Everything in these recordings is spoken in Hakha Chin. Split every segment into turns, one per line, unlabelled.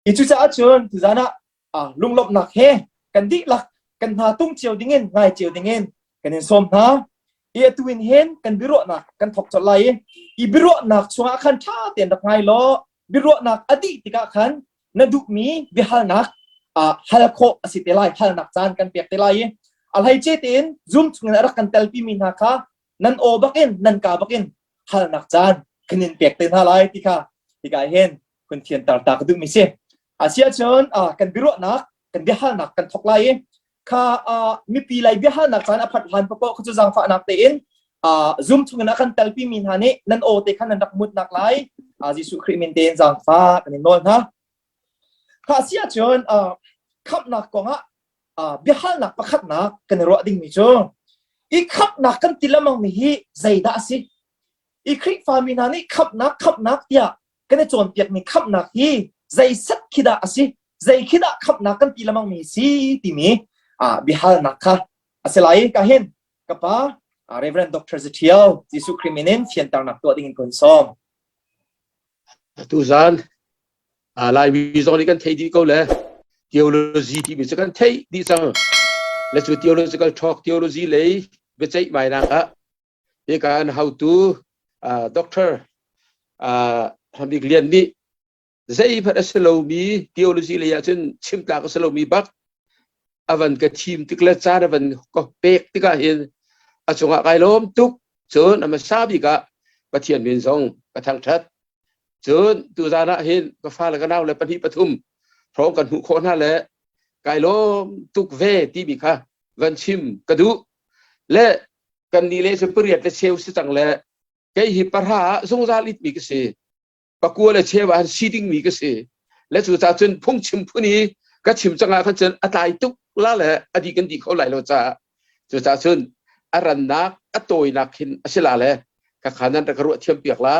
I cucaah cun tuzan ah lunglawmhnak he kan dihlak kan hna tung cio dingin ngai cio dingin kan in sawm hna. I atu in hin kan biaruahnak kan thawk colh lai i i biaruahnak chungah khan ṭha tein rak ngai law biaruahnak a dih tikah khan na duhmi biahalnak hal khawh a si te lai halnak caan kan pek te lai i a hleice tein Zoom chungin a rak kan telpi mi hna kha nan aw bakin nan ka bakin halnak caan kan in pek te hna lai ti kha hika hin kun thianter ta ka duhmi si. Asiahcun kan biaruahnak kan biahalnak kan thawk lai i kha mipi lai biahalnak caan a phanh hlan paoh kha cu zaangfahnak tein Zoom chungin a kan telpi mi hna nih nan aw te khan nan rak mutnak lai Jesuh Khrih min tein zaangfah kan in nawl hna. Kha asiahcun khamhnak kongah biahalnak pakhatnak kan i ruah dingmi cu i khamhnak kan ti lengmang mi hi zeidah a si? I Khrihfa mi hna nih khamhnak khamhnak tiah kan i cawnpiakmi khamhnak hi zeiset khi dah a si zei khi dah khamhnak kan ti lengmang mi si timi biahalnak kha a si lai ka hin ka pa Reverend Dr. Zathiao Jesuh Khrih min in fianternak tuah ding in kun sawm.
Tu zan Laimi zong nih kan theih dih ko le theology timi cu kan theih dih cang. Le cu theological talk theology lei biaceih mainak ah hika an hotu doctor Hamik Lian nih zeihmanh a si lomi theology lei ah cun chim tlak a si lomi bak a van ka thim tik le caan a van ka pek tikah hin a cungah kai lawm tuk cun a hmasa bik ah Pathian min zong ka thangṭhat cun tuzaan ah hin ka fale ka nau le pahnih pathum hrawng kan hmuh khawh hna le kai lawm tuk ve timi kha van chim ka duh le kan ni le cu pariat le cheu si cang le kei hi pahra ah zungzal it mi ka si pakua le cheu ah si ding mi ka si le cu ca cun phungchim phun i ka chim cang ah khan cun a tlai tuk la le a di kan di kho lai lo caah cu ca cun a rannak a tawinak khin a si la le ka kha nan rak ruah thiam piak la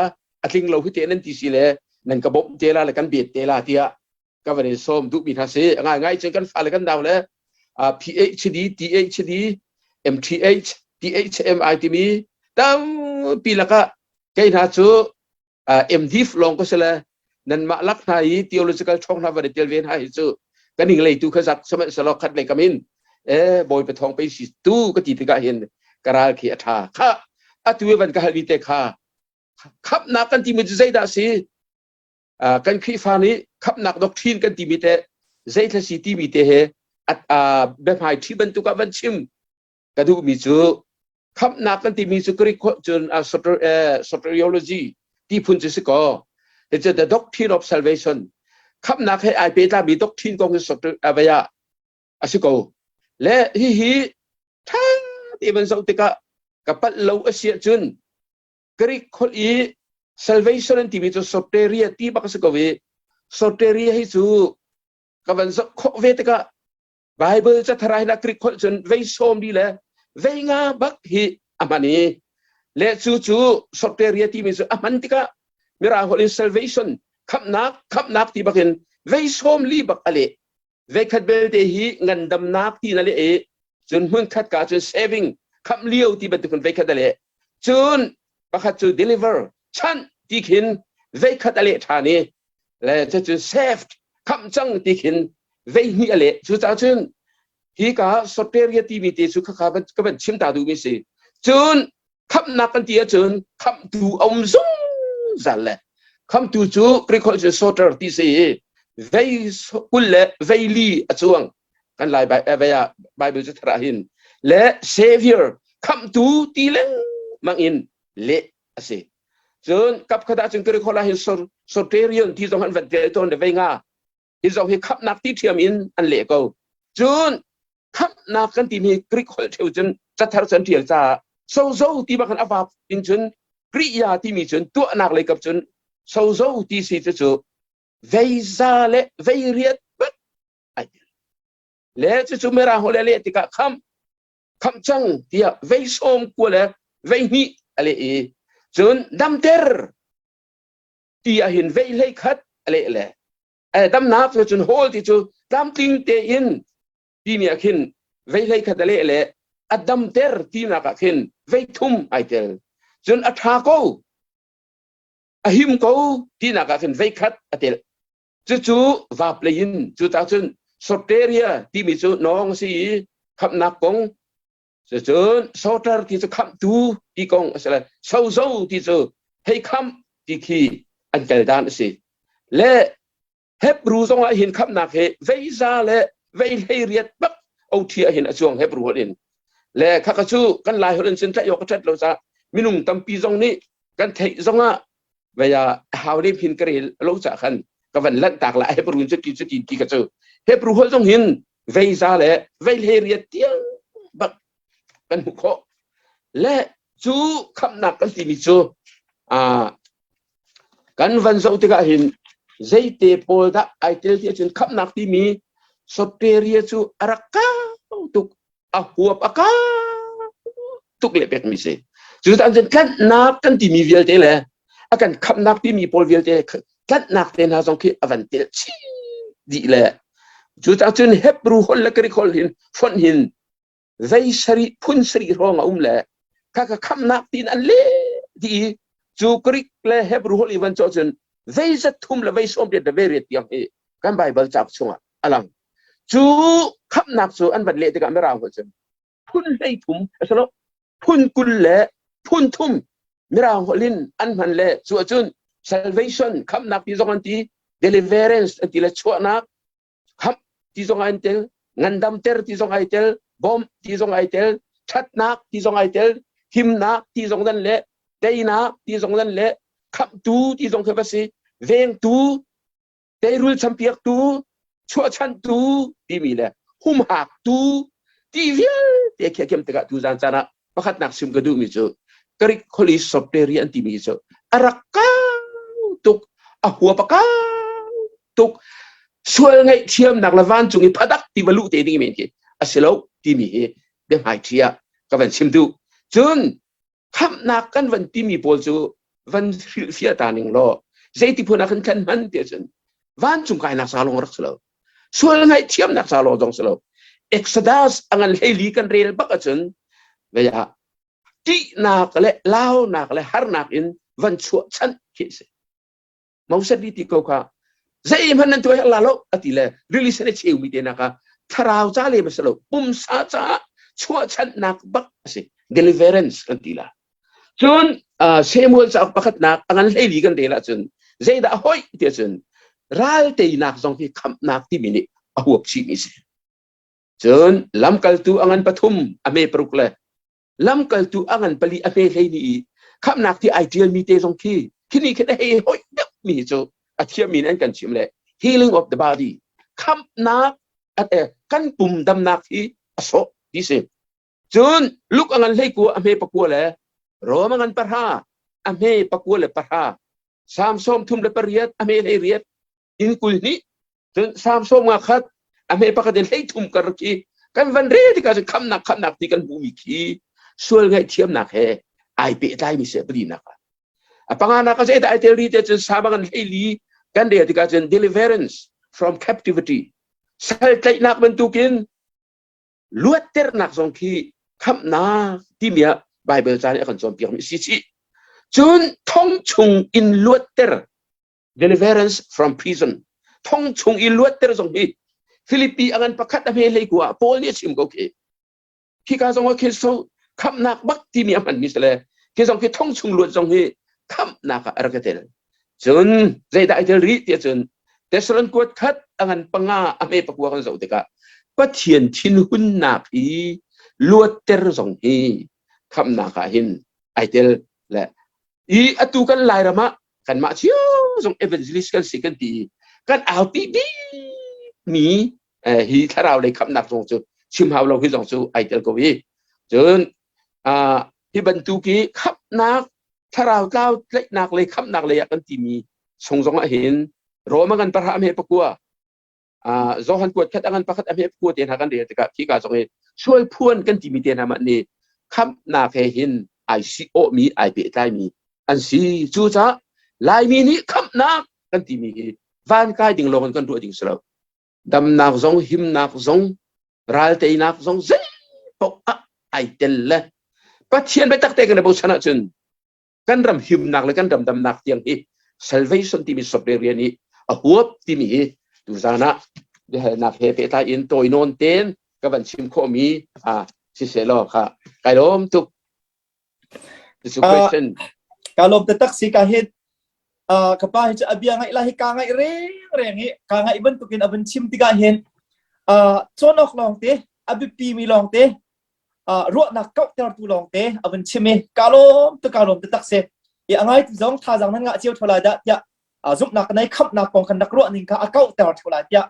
a tling lo hi te nan ti si le nan ka bawmh te la le kan bet te la tiah ka van in sawm duhmi hna si ngai ngai cun kan fale kan nau le PhD THD MTH THMI timi tampi lakah kei hna cu MDiv lawng ko sile nanmah lak hna i theological ṭhawng hna van i tel ve hna hi cu kan ing leitu kha zak sihmanhsehlaw khat lei kam in e bawipa thawng pei si tu ka ti tikah hin ka ral khi a ṭha kha atu i van ka halmi te kha khamhnak kan timi cu zeidah si kan Khrihfa nih khamhnak doctrine kan timi te zeithla si timi te he biahmai ṭhi bantuk ah van chim ka duhmi cu khamhnak kan timi cu Greek cun soteriology ti phun cu si ko it's the doctrine of salvation khamhnak he ai pehtlami doctrine kong hi soter a si ko le hihi ṭha te van zoh tikah ka palh lo a si ahcun Greek holh i salvation an timi cu soteria ti bak a si ko i soteria hi cu ka van zoh khawh ve tikah Bible cathar ah hin Greek holh cun vei sawm li le vei nga bak hi a hman i le cu cu soteria timi cu a hman tikah Mirang holh in salvation khamhnak khamhnak ti bak in vei sawm li bak a leh Veikhat belte hi ngandamnak ti na leh i cun hmunkhat ka cun saving khamh lio ti bantuk in veikhat a leh. Cun pakhat cu deliver chanh ti khin veikhat a leh ṭhan i le cucun saved khamh cang ti khin veihnih a leh. Cucaah cun hi ka soteria timi te cu khakha ka van chim ta duhmi si. Cun khamhnak kan ti ahcun khamhtu a um zungzal le khamhtu cu Greek holh cun soter ti si i vei kul le vei li a cuang kan lai vei ah Bible cu thar ah hin le savior khamhtu ti lengmang in leh a si cun kap khat ah cun Greek holh ah hin soterion ti zong an van tel tawn le vei nga hi zong hi khamhnak ti ṭhiam in an leh ko cun khamhnak kan timi Greek holh ṭheu cun cathar cun ṭial caah sozo ti bak in a vap in cun Kriya timi cun tuahnak lei kap cun sozo ti si cu cu veiza le veiriat bat ai le cucu mirang holh le leh tikah khamh khamh cang tiah vei sawm kua le vei hnih a leh i cun damter ti ahhin vei hlei khat a leh le damnak cu cun hawl ti cu tlamtling tein timi ah khin vei hlei khat a leh le a damter tinak ah khin vei thum ai tel cun a ṭha ko a him ko tinak ah khin vei khat a tel. Cucu vap lei in cu ta cun soteria timi cu nawng a si i khamhnak kong cucun soter ti cu khamhtu ti kong a si le sozo ti cu hei khamh ti khi an kal dan a si. Le Hebrew zong ah hin khamhnak hi veiza le vei hlei riat bak othi ah hin a cuang Hebrew holh in. Le khaka cu kan Lai holh in cun tlaih awk a ṭhat lo caah minung tampi zong nih kan theih zong ah vei ah hau lem hin ka rel lo ca khan ka van lanh tak la Hebrew in cuti cuti ti ka cu Hebrew holh zong hin veiza le vei hlei riat tiang bak kan hmuh khawh. Le cu khamhnak kan timi cu kan van zoh tikah hin zeite pawl dah ai tel ti ahcun khamhnak timi soteria cu a rak kau tuk a huap a kau tuk le pekmi si. Cu cun tlanhnak kan timi vialte le a kan khamhnak timi pawl vialte tlanhnak te hna zong khi a van tel chih dih le cu cun Hebrew holh le Greek holh hin fonh hin zei sarih phun sarih hrawng a um le khaka khamhnak tiin an leh dih i cu Greek le Hebrew holh i van cawh cun veizat thum le vei sawm riat le vei riat tiang hi kan Baibal cauk chungah a lang. Cu khamhnak cu an van leh tikah Mirang holh cun phun hlei thum asalo phun 20 le phun thum Mirang holh in an hman le cu ahcun salvation khamhnak ti zong an ti deliverance an ti le chuahnak khamh ti zong ai tel ngandamter ti zong ai tel bawmh ti zong ai tel ṭhatnak ti zong ai tel himnak ti zong nan le teinak ti zong nan le khamhtu ti zong khi va si vengtu teirul champiaktu chuahchanhtu timi le humhaktu ti vialte khi a kem tikah tu zan caan ah pakhatnak sim ka duhmi cu Greek Holy Soteria an timi cu a rak kau tuk a huap a kau tuk sual ngaihthiamnak le vancung i phadak ti va luh te ding men khi a si lo timi hi biahmaiṭhi ah ka van chim duh. Cun khamhnak kan van timi pawl cu van hrilhfiah ta ning law zeiti phun ah kan thlen hman ti ahcun vancung kainak ca lawng rak si lo sual ngaihthiamnak ca lawng zong si lo Exodus a ngan hleili kan rel bak ahcun vei ah ṭihnak le launak le harnak in van chuah chanh khi a si. Moses nih ti ko kha zeihmanh nan tuah la lo a ti le rili sen a cheumi te nak ah thlarau ca le ma si lo pumsa caah chuahchanhnak bak a si deliverance kan ti la cun Samuel cauk pakhatnak a ngan hleili kan rel ahcun zeidah a hoih ti ahcun ral teinak zong hi khamhnak timi nih a huap chihmi si cun lamkaltu a ngan pathum a hme paruk le lamkaltu a ngan pali a hme hlei ni i khamhnak ti ai ṭialmi te zong khi khini khin a hei hoih deuh mi cu a thiammi in an kan chim le healing of the body khamhnak kan pum damnak hi a sawh ti si cun luk a ngan hlei kua a hme pakua le rom a ngan pahra a hme pakua le pahra sam 38 a hme hlei riat in 22 cun Salm 51 a hme pakhat in 33 kar khi kan van rel tikah cun khamnak khamnak ti kan hmuhmi khi sual ngaihthiamnak he ai pehtlaimi si palinak ah a panganak ah zeidah ai tel ri te cun Salm ngan 14 kan rel tikah cun deliverance from captivity sal tlaihnak bantukin luatternak zong khi khamhnak timi ah Bible ca nih a kan cawnpiakmi si chih cun thong chung in luatter deliverance from prison thong chung i luatter zong hi Philippi a ngan pakhat a hme hlei ku ah Paul nih a chim ko khi khika zong ah khi so khamhnak bak timi a hmanmi si le khi zong khi thong chung luat zong hi khamhnak ah a rak i tel cun zeidah ai tel rih tiah cun Thessalon kuat khat a ngan panga a hme pakua kan zoh tikah Pathian thinhunnak i luatter zong hi khamhnak ah hin ai tel le i atu kan Lairam ah kanmah cio zong evangelist kan si kan ti i kan aupi bikmi hi thlarau lei khamhnak zong cu chim hau lo hi zong cu ai tel ko hi cun hi bantuk hi khamhnak thlarau tlau tlaihnak lei khamhnak lei ah kan timi chung zong ah hin Roma kan parha me pakua Johan kuat khat angan pakhat a hme pakua te hna kan rel tikah khika zong hi sual phuan kan timi te hna mah nih khamhnak he hin ai si awhmi ai pehtlaimi an si cucaah Laimi nih khamhnak kan timi hi van kai ding lawng in kan ruah ding si lo damnak zong himnak zong ral teinak zong zei paoh ah ai tel le Pathian biatak te kan i bochan ahcun kan ram himnak le kan ram damnak tiang hi salvation timi software rian hi a huap timi hi tuzan ah biahalnak he pehtlai in tawi nawn ten ka van chim khawhmi a siseh law kha kai lawm tuk. This question.
Ka lawm taktak si ka hin ka pa hi cu a bia ngaih la hi ka ngaih reng reng i ka ngaih bantukin a van chim tikah hin cawn awk lawng te a biapi mi lawng te ruahnak kauhtertu lawng te a van chim i ka lawm tu ka lawm taktak si. I a ngai tu zong thazaang nan ngah cio tho lai dah tiah zumhnak ka nei khamhnak kong kan rak ruah ning kha a kauhter tho lai tiah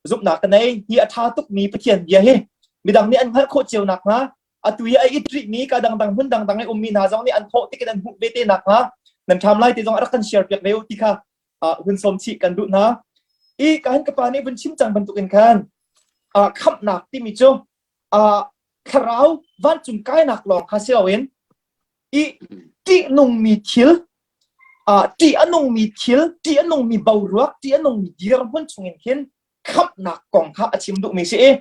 zumhnak ka nei. Hi a ṭha tukmi Pathian bia hi midang nih an hngalh khawh cio nakhnga atu i a it rihmi ka dangdang hmun dangdang i ummi hna zong nih an thawh tikin an hmuh ve te nakhnga nan ṭham lai ti zong a rak kan share piak ve u ti kha hun sawm chih kan duh hna. I ka han ka pa nih vun chim cang bantukin khan khamhnak timi cu thlarau vancung kainak lawng kha si loin i ṭihnungmi thil ṭih a nungmi thil ṭih a nungmi boruak ṭih a nungmi dirhmun chungin khin khamhnak kong kha a chim duhmi si i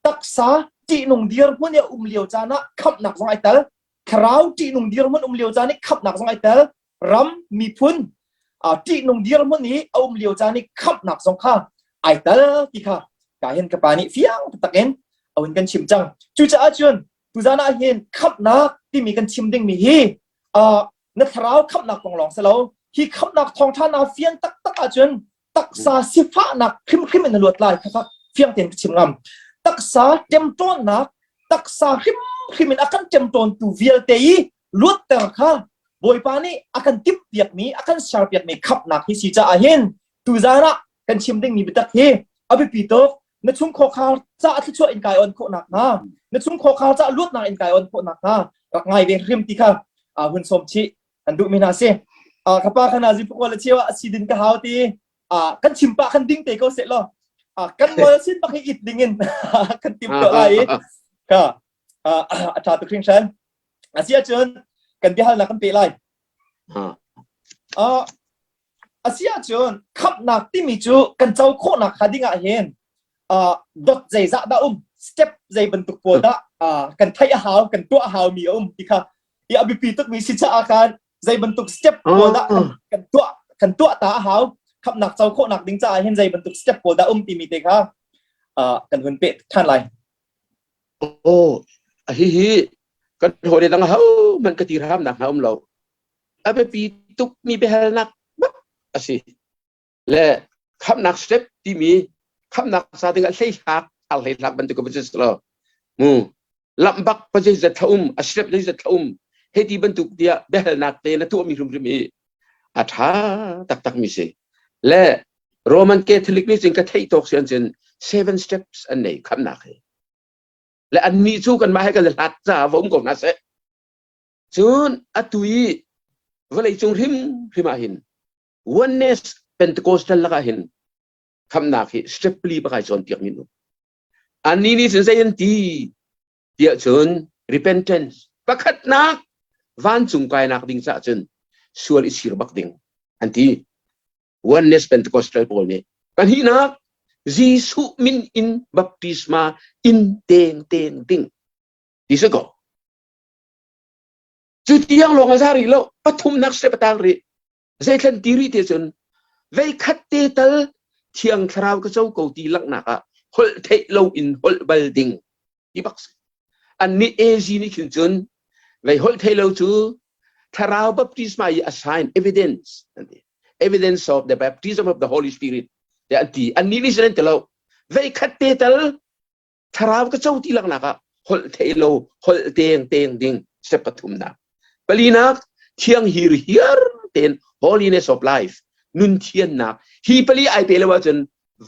taksa ṭihnung dirhmun i a um lio caan ah khamhnak zong ai tel thlarau ṭihnung dirhmun um lio caan i khamhnak zong ai tel ram miphun ṭihnung dirhmun i a um lio caan i khamhnak zong kha ai tel ti kha ka hin ka pa nih fiang taktak in a hun kan chim cang. Cucaah cun tuzan ah hin khamhnak timi kan chim dingmi hi na thlarau khamhnak kong lawng si lo. Hi khamhnak thawngṭha naa fian taktak ahcun taksa sifahnak hrimhrim in na luat lai. Kha fiang tein ka chim ngam. Taksa ṭemṭawnnak taksa hrimhrim in a kan ṭemṭawntu vialte i luatter kha Bawipa nih a kan timhpiakmi a kan serpiakmi khamhnak hi si caah hin tuzan ah kan chim dingmi biatak hi a biapi tuk. Na chung khawkhar ca thluachuah in kai on khawh nakhnga, na chung khawkhar ca luatnak in kai on khawh nakhnga rak ngai ve hrim ti kha hun sawm chih kan duhmi hna si. Ka pa khana zipukwa le chewa a si din ka hau ti kan chim pa kan ding te ko seh law kan ngol sin bak hi it ding in kan tim to lai i ka a tha tuk hringhran. Asi ahcun kan biahalnak kan pe lai. Asi ahcun khamhnak timi cu kan co khawhnak hnga ding ah hin dot zeizah dah um, step zei bantuk pawl dah kan theih a hau, kan tuah a hau mi a um ti kha i a biapi tukmi si caah khan zei bantuk step pawl dah kan tuah kan tuah ta a hau, khamhnak co khawhnak ding caah hin zei bantuk step pawl dah um timi te kha kan hun peh ṭhan lai.
Oh, hihi kan hawi dang ho man ka ti hram nak hna um lo. A biapi tukmi biahalnak bak a si. Le khamnak step timi khamnak sa ding ah hleihlak al hleihlak bantuk ka si lo. Mu lamh bak pa zeizat thla um a step zeizat thla um hei ti bantuk tiah biahalnak te na tuahmi hrimhrim hi a ṭha taktak mi si. Le Roman Catholic nih cun ka theih tawk si an cun seven steps an nei khamnak hi. Le annih cu kanmah he kan i hlat caah va um ko hna seh. Cun atu i vawleicung hrimhrim ah hin oneness Pentecostal lakah hin khamnak hi step pali pakai cawnpiak mi nu. Annih nih cun zei an ti tiah cun repentance pakhatnak vancung kainak ding caah cun sual i sir bak ding an ti. Oneness Pentecostal pawl nih pahnihnak Jesuh min in baptisma in teng teng ding ti si ko. Cu tiang lawng a za rih lo. Pathumnak step a tang rih. Zeithlan ti rih ti cun veikhat te tal thiang thlarau ka co ko ti langhnak ah holh theih lo in holh bal ding ti bak si. Annih AZ nih khin cun vei holh theih lo cu thlarau baptisma i a sign evidence an ti. Evidence of the baptism of the Holy Spirit te an ti. Annih nih cun an ti lo. Veikhat te tal thlarau ka co ti laknak ah holh thei lo holh teng teng ding step pathumnak palinak thiang hir hiar ten holiness of life nun thiannak hi pali ai pe lo ahcun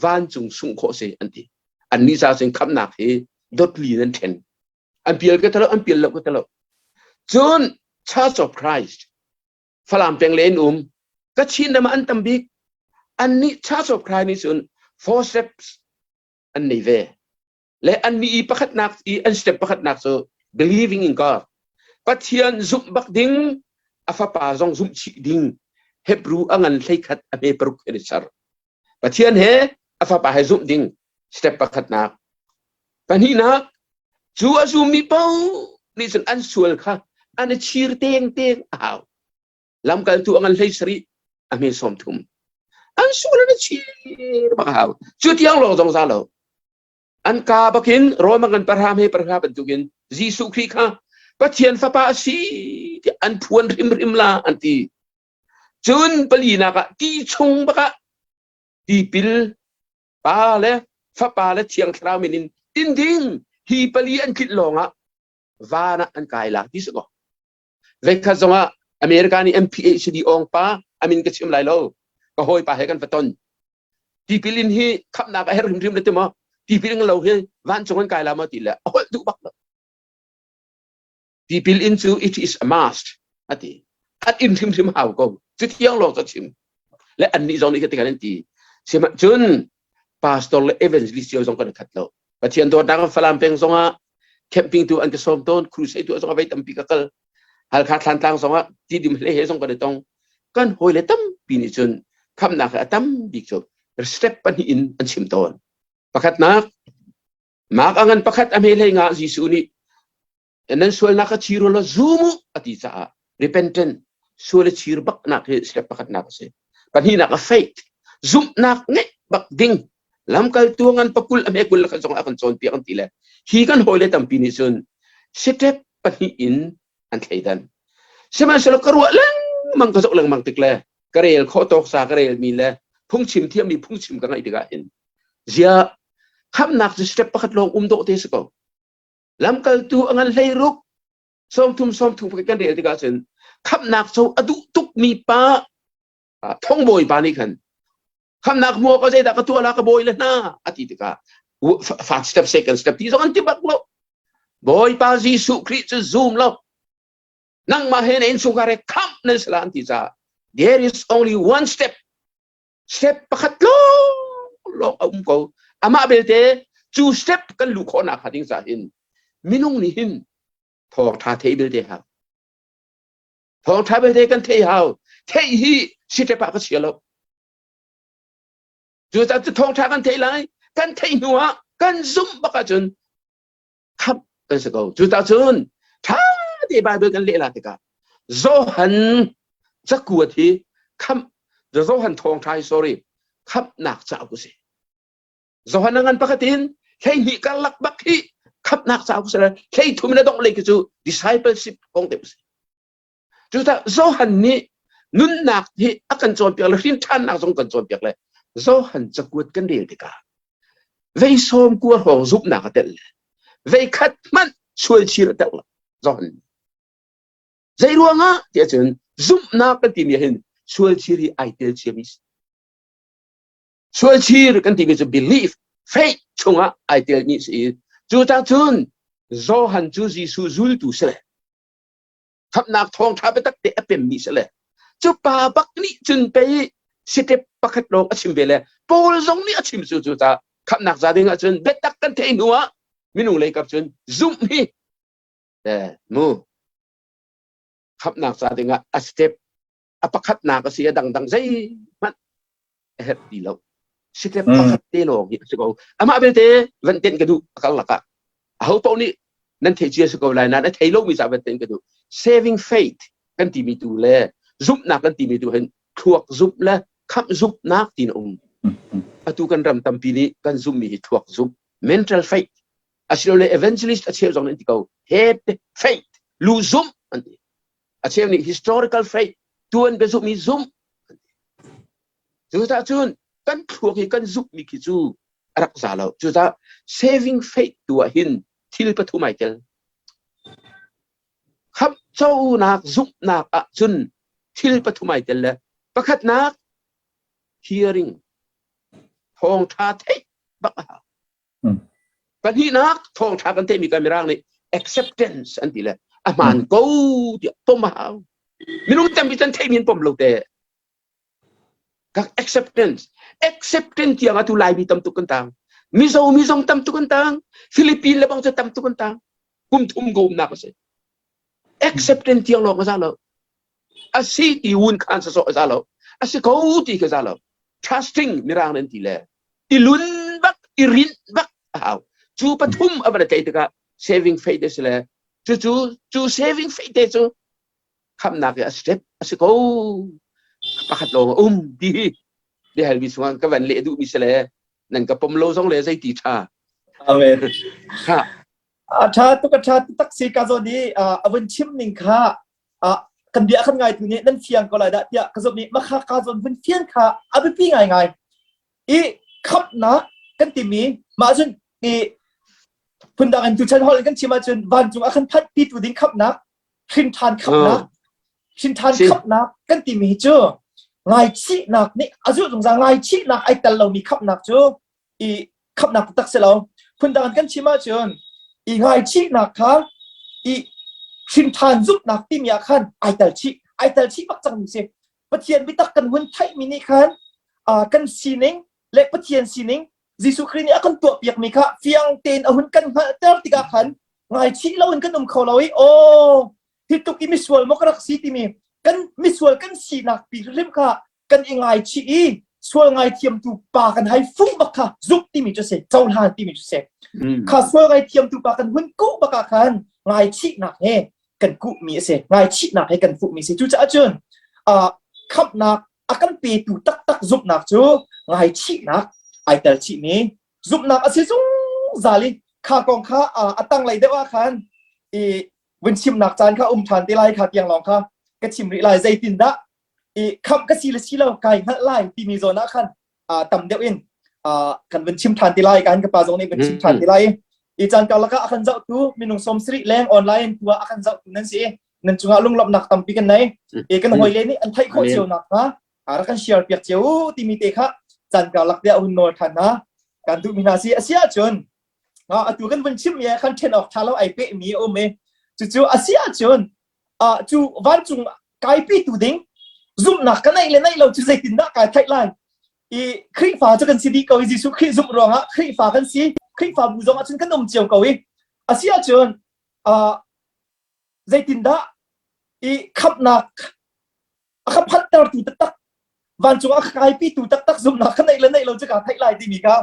vancung sungh khawh si an ti annih ca cun khamnak hi dotli nan then an pial ka talo an pial lo ka talo cun Church of Christ Falam peng le in um Kachin ram ah an tam bik annih Church of Christ nih cun four steps an nei ve. Le an mi i pakhatnak i an step pakhatnak cu believing in God. Pathian zumh bak ding, a fapa zong zumh chih ding. Hebrew a ngan 11 a hme paruk he ser. Pathian he a fapa he zumh ding step pakhatnak. Pahnihnak cu a zummi paoh nih cun an sual kha an i chir teng teng a hau. Lamkaltu a ngan 17 a hme 30. An sual an i chir bak a hau. Cu tiang lawng zong za lo. An ka bakin Rome ngan parham he parha bantukin Jesuh Khrih kha Pathian fapa a si tiah an phuan hrimhrim la an ti. Cun palinak ah ti chung bakah tipil Pa le Fapa le Thiang Thlarau min in in ding hi pali an tlinh lawngah van ah an kai la ti si ko. Veikhat zongah America nih MPHD awng pa amin ka chim lai lo ka hawipa he kan va ton. Tipil in hi khamnak a herh hrimhrim le ti maw? Tipil in lo hi vancung an kai la maw ti le a holh duh bak lo. Tipil in cu it is a must a ti. An in hrimhrim hau ko. Cu tiang lawng cu a chim. Le annih zong nih khi tikhan an ti. Cun pastor le evangelist cio zong kan khat lo. Pathian dawtnak Falam peng zongah camping tu an ka sawm tawn, crusade tu zong a vei tampi ka kal. Halkha Thlantlang zongah tidim hle he zong kan i tong. Kan hawi le tampi nih cun khamnak a tam bik cu step pahnih in an chim tawn. Pakhatnak, Mark a ngan pakhat a hme hlei nga Jesuh nih nan sualnak kha chir law zum u a ti caah repentant sual i chir baknak hi step pakhatnak a si. Pahnihnak a faith zumhnak ngeih bak ding lamkaltu ngan pakul a hme kul kha zong a kan cawnpiak an ti le hi kan hawile tampi nih cun step pahnih in an thleidan. Sihmanhsehlaw ka ruah lengmang ka zoh lengmang tik le ka rel khawh tawk sa ka relmi le phungchim thiammi phungchim ka ngaih tikah hin zia khamnak cu step pakhat lawng um dawh te si ko. Lamkaltu a ngan hlei ruk sawmthum sawmthum kan rel tikah cun khamnak co a duh tukmi pa thongbawi pa nih khan khamnak hmuh ka zeidah ka tuah la ka bawi le hna a ti tikah first step second step ti zong an ti bak lo Bawipa Jesuh Khrih cu zum lo nangmah he na innchungkhar he khamh nan si la an ti caah there is only one step step pakhat lawng lawng a um ko amah belte cu step kan luh khawhnak hnga ding caah hin minung nih hin thawngtha thei belte hau thawngtha belte kan thei hau theih hi step ah ka chia lo cucaah cu thawngtha kan thei lai kan theih hnu ah kan zumh bak ahcun khamh kan si ko cucaah cun ṭha te Bible kan leh la tikah Johan cakuat hi khamh Johan thawngṭha hi sorry khamhnak cauk a si Johan a ngan pakhat in 12 karlak bak hi khamhnak cauk a si 13 in a dongh lei khi cu discipleship kong te a si Cucaah Johan nih nunnak hi a kan cawnpiak le hrinṭhannak zong kan cawnpiak le Johan cakuat kan rel tikah vei sawm kua hrawng zumhnak a telh le vei khat hmanh sualchir a telh lo Johan nih. Zei ruangah tiah cun zumhnak kan timi hin sualchir hi ai tel ciami si. Sualchir kan timi cu belief, faith chungah ai telmi si i cucaah cun Johan cu Jesuh zultu si le khamhnak thawngṭha biatak te a pemmi si le cu pa bak nih cun pei step pakhat lawng a chim ve le Paul zong nih a chim cu cu ca khamhnak za ding ahcun biatak kan theih hnu ah minung lei kap cun zumh hi eh mu khamhnak ca ding ah a step a pakhatnak a si a dangdang zeihmanh a herh ti lo step pakhat te lawng hi a si ko amah belte van tenh ka duh a kal lakah aho paoh nih nan theih cia si ko lai nain a thei lomi ca van tenh ka duh saving faith kan timi tu le zumhnak kan timi tu hin thluak zumh le khamh zumhnak tin a um atu kan ram tampi nih kan zumhmi hi thluak zumh mental faith asilole evangelist a cheu zong nih an ti ko head faith lu zumh an ti a cheu nih historical faith tuan bia zumhmi zumh cucaah cun kan thluak hi kan zumhmi khi cu a rak za lo cucaah saving faith tu ah hin thil pathum ai tel khamhconak zumhnak ah cun thil pathum ai tel le pakhatnak hearing thawngtha theih bak a hau Pahnihnak thawngṭha kan theihmi kan Mirang nih acceptance an ti le a hmaan ko tiah pom a hau. Minung tampi can theihmi an pom lo te. Ka acceptance. Acceptance tiang atu Laimi tam tuk kan tang. Mizo mi zong tam tuk kan tang. Philippine le bang cu tam tuk kan tang. Kum thum ko umnak a si. Acceptance tiang lawng a za lo. A si ti wun khan sasawh a za lo. A si ko ti ka za lo. Trusting Mirang nan ti le i lun bak i rinh bak a hau cu pathum a van tei tikah saving faith a si le cucu cu saving faith te cu khamnak i a step a si ko pakhat lawng a um ti hi. Biahalmi chungah ka van leh duhmi si le nan ka pom lo zong le zeiti ṭha.
Amen.
Ha.
A ṭha tuk a ṭha tak si ka zawn i a vun chim ning kha kan bia kan ngai tu nih nan fiang ko lai dah tiah ka zumh i makha ka zawn vun fian kha a biapi ngaingai. I khamhnak kan timi mah cun i phundang in tuchan holh in kan chim ahcun vancung a kan phanh pitu ding khamhnak hrinṭhan khamhnak hrinṭhan khamhnak kan timi hi cu ngaichihnak nih a zulh zungzal ngaichihnak ai tel lomi khamhnak cu i khamhnak taktak si lo phundang in kan chim ahcun i ngaichihnak kha i hrinṭhan zumhnak timi ah khan ai tel chih ai tel chih bak cangmi si Pathian biatak kan hun theihmi nih khan kan sining le Pathian sining Jesuh Khrih nih a kan tuahpiakmi kha fiang tein a hun kan hngalhter tikah khan ngaichih loin kan um kho lo i aw hi tluk i misual maw ka rak si timi kan misual kan sinak pi hrim kha kan i ngaichih i sual ngaithiamtu pa kan hai fuh bak kha zumh timi cu si cohlan timi cu si kha sual ngaithiamtu pa kan hun kuh bak ah khan ngaichihnak he kan kuhmi a si ngaichihnak he kan fuhmi a si cucaah cun khamhnak a kan petu taktak zumhnak cu ngaichihnak ai tel chihmi zumhnak a si zungzal i kha kong kha a tanglei deuh ah khan i vun chimnak caan kha um ṭhan te lai kha tiang lawng kha ka chim rih lai zeitindah i khamh ka si le si lo kai hngalh lai timi zawn ah khan tam deuh in kan vun chim ṭhan te lai kan ka pa zong nih vun chim ṭhan te lai i caan karlak ah a kan zohtu minung 70 leng online tu ah a kan zohtu nan si nan cungah lunglawmhnak tampi kan nei i kan hawile nih an theih khawh cio nak hnga rak kan share piak cio timi te kha caan karlak te ah hun nawl ṭhan hna kan duhmi hna si a si ahcun atu kan vun chim mi khan ṭhen awk ṭha lo ai peh mi a um i cucu a si ahcun cu vancung kaipi tu ding zumhnak ka neih le neih lo cu zeitindah kai theih lai i Khrihfa cu kan si dih ko i Jesuh Khrih zumh ruangah Khrihfa kan si Khrihfa bu zong ahcun kan um cio ko i a si ahcun zeitindah i khamhnak a ka phanhtertu taktak vancung a ka kaipitu taktak zumhnak ka neih le neih lo cu kaa theih lai timi kha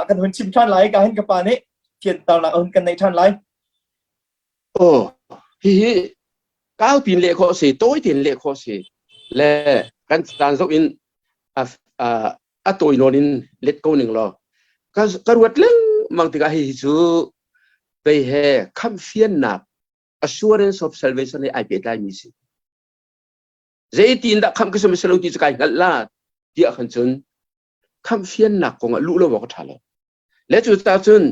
kan hun chim ṭhan lai ka hin ka pa nih fianternak a hun kan neih ṭhan lai.
Oh, hihi kau pin leh khawh si, tawi tein leh khawh si. Le kan caan zoh in a, a, a tawi nawn in let ko ning law. Ka, ka ruat lengmang tikah hihi cu pei he khamhfiannak assurance of salvation he ai pehtlaimi si. Zeitin dah khamh ka si lo ti cu kai hngalh la tiah khan cun khamhfiannak kong ah luh lo awk a ṭha lo. Le cu ta cun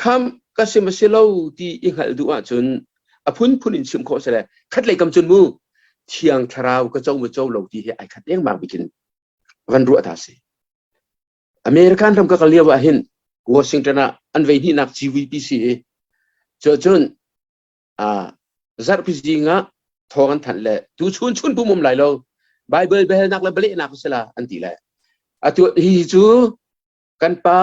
khamh ka si ma si lo ti i hngalh duh ahcun a phunphun in chim khawh si le khatlei kam cun mu thiang thlarau ka co ma co lo ti hi ai khat lengmang bikin van ruah ta si. American ram ka kal lio ah hin Washington ah an vei hnihnak GVPC i cu cun zarhpi zing ah thawng an thanh le tu chun chun pum um lai lo Bible biahalnak le bialehnak si la an ti le atu hi cu kan pa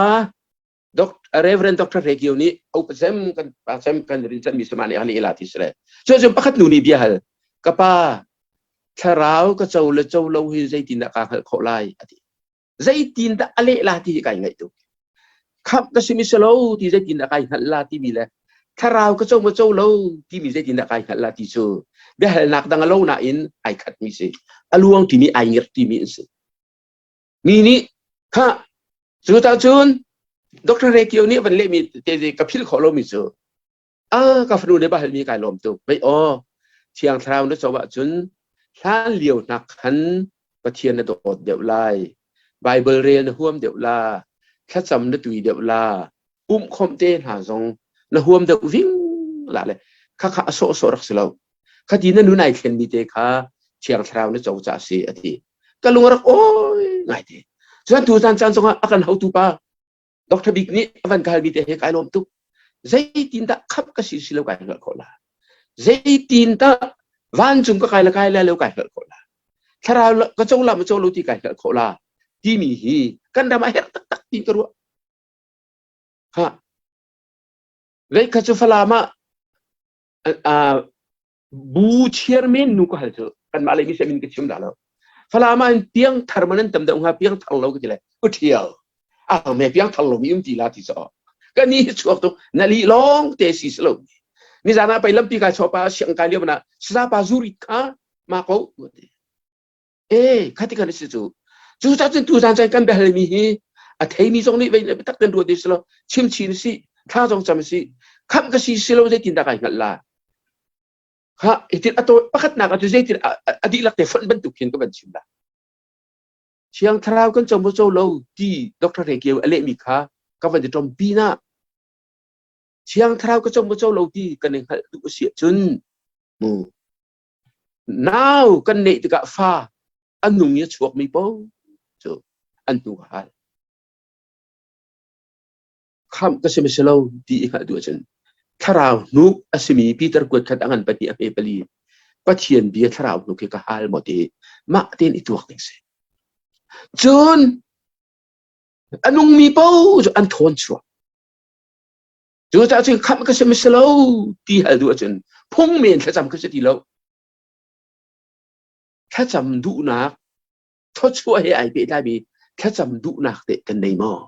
Reverend Dr. Regio nih opasem kan pa sem kan rin chan mi sama nih han ila ti sile cu cun pakhat nu nih bia hal ka pa thlarau ka co le co lo hi zeitin dah ka hngalh khawh lai ati zeitindah a leh la ti hi kai ngaih tuk khamh ka si mi si lo ti zeitindah kai hngalh la timi le thlarau ka co ma co lo timi zeitindah kai hngalh la ti cu biahalnak dang a lo nain ai khat mi si a luang timi ai ngir timi an si mi nih kha cu ta cun Dr. Rekio nih van lehmi te ka phil khawh lomi cu A ka fanu nih ba halmi kai lawm tuk. Vei aw, Thiang Thlarau na co ahcun hlan lio hnak khan Pathian na dawt deuh lai. Bible rel na huam deuh la. Thlacam na tui deuh la. Pumhkhawmh te hna zong na huam deuh ving la le khakha a sawhsawh rak si lo. Khati na nun ai thlenmi te kha Thiang Thlarau na co ca si a ti. Ka lung a rak awi ngai te. Cun tu caan caan zongah a kan hotu pa Dr. Bik nih a van ka halmi te he kai lawm tuk. Zeitin dah khamh ka si si lo kai hngalh khawh la? Zeitin dah vancung ka kai le kai le lo kai hngalh khawh la? Thlarau ka co la ma co lo ti kai hngalh khawh la? Timi hi kan ram ah herh taktak ti ka ruah. Ha. Vei kha cu Falam ah bu chairman nu ka hal cu kanmah lei mi min ka chim dah lo Falam ah piang thar man an tam deuh hnga piang thar lo ka ti le u thial a me piang thar lo mi um ti la ti so ka ni hi chuak tu na li long te si si lo ni zana pai lampi kai chopa siang kai lio na sa pa zuri kha ma ko e khati kan si cu. Cucaah cun tuzan caan kan biahalmi hi a theimi zong nih vei biatak ten ruat si lo chim chin si thla zong cam si khamh ka si si lo zeitin dah kai hngalh la ha hitin a tawi pakhatnak ah cu zeitin a dihlak te fonh bantuk khin ka van chim la Thiang Thlarau kan co maw co lo ti Dr. Rekeu a lehmi kha ka van i ṭompi na Thiang Thlarau ka co maw co lo ti kan i hngalh duh a si ahcun mu nau kan neih tikah fa a nung i a chuakmi paoh cu an hnu ka hal. Khamh ka si si lo ti i hngalh duh ahcun thlarau hnuk a simi Peter kuat khat a ngan pahnih a hme pali Pathian bia thlarau hnuk hi ka hal maw ti mah tein i tuak ding si. Cun a nungmi paoh cu an thawn chuak. Cucaah cun khamh ka si si lo ti hal duh ahcun phung men thlacam ka si ti lo. Thlacam duhnak thawchuah he ai pehtlaimi thlacam duhnak teh kan nei maw?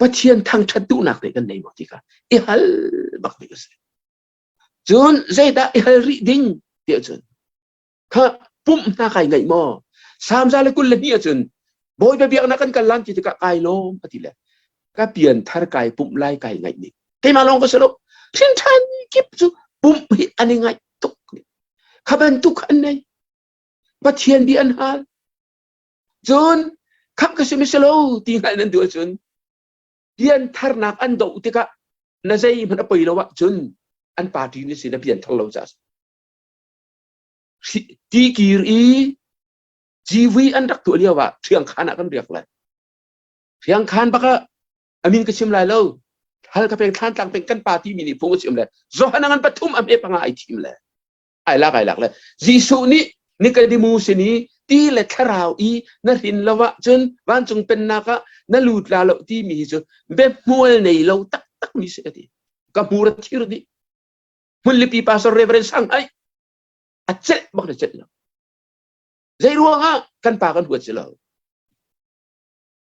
Pathian thangṭhat duhnak teh kan nei maw ti kha i hal bak ding a si. Cun zeidah i hal rih ding tiah cun kha pumh hna kai ngaih maw? Samza le 22 ahcun Bawipa biaknak kan kal lan ti tikah kai lawm a ti le ka pian thar kai pumh lai kai ngaih ning keimah lawng ka si lo hrinṭhan kip cu pumh hi an i ngaih tuk kha bantuk an nei Pathian bi an hal cun khamh ka si mi si lo ti hngalh nan duh ahcun pian tharnak an doh tikah na zeihmanh a poi lo ahcun an party ni si na pian thar lo caah ti kir i GV an rak tuah lio ah Hriangkhan ah kan riak lai. Hriangkhan bak ah amin ka chim lai lo. Hal ka peng thlan tlang peng kan party mi nih phung a chim le Johan ngan pathum am e panga ai thim le ai lak ai lak le Jesuh nih Nikodemu sin i ti le thlarau i na hrin lo ah cun vancung pennak ah na lut la lo ti mi hi cu biahmual nei lo taktak mi si ati ka hmur a thir dih hmunlipi pastor Reverend Sang ai a celh bak na celh lo zei ruangah kan pa kan huat si lo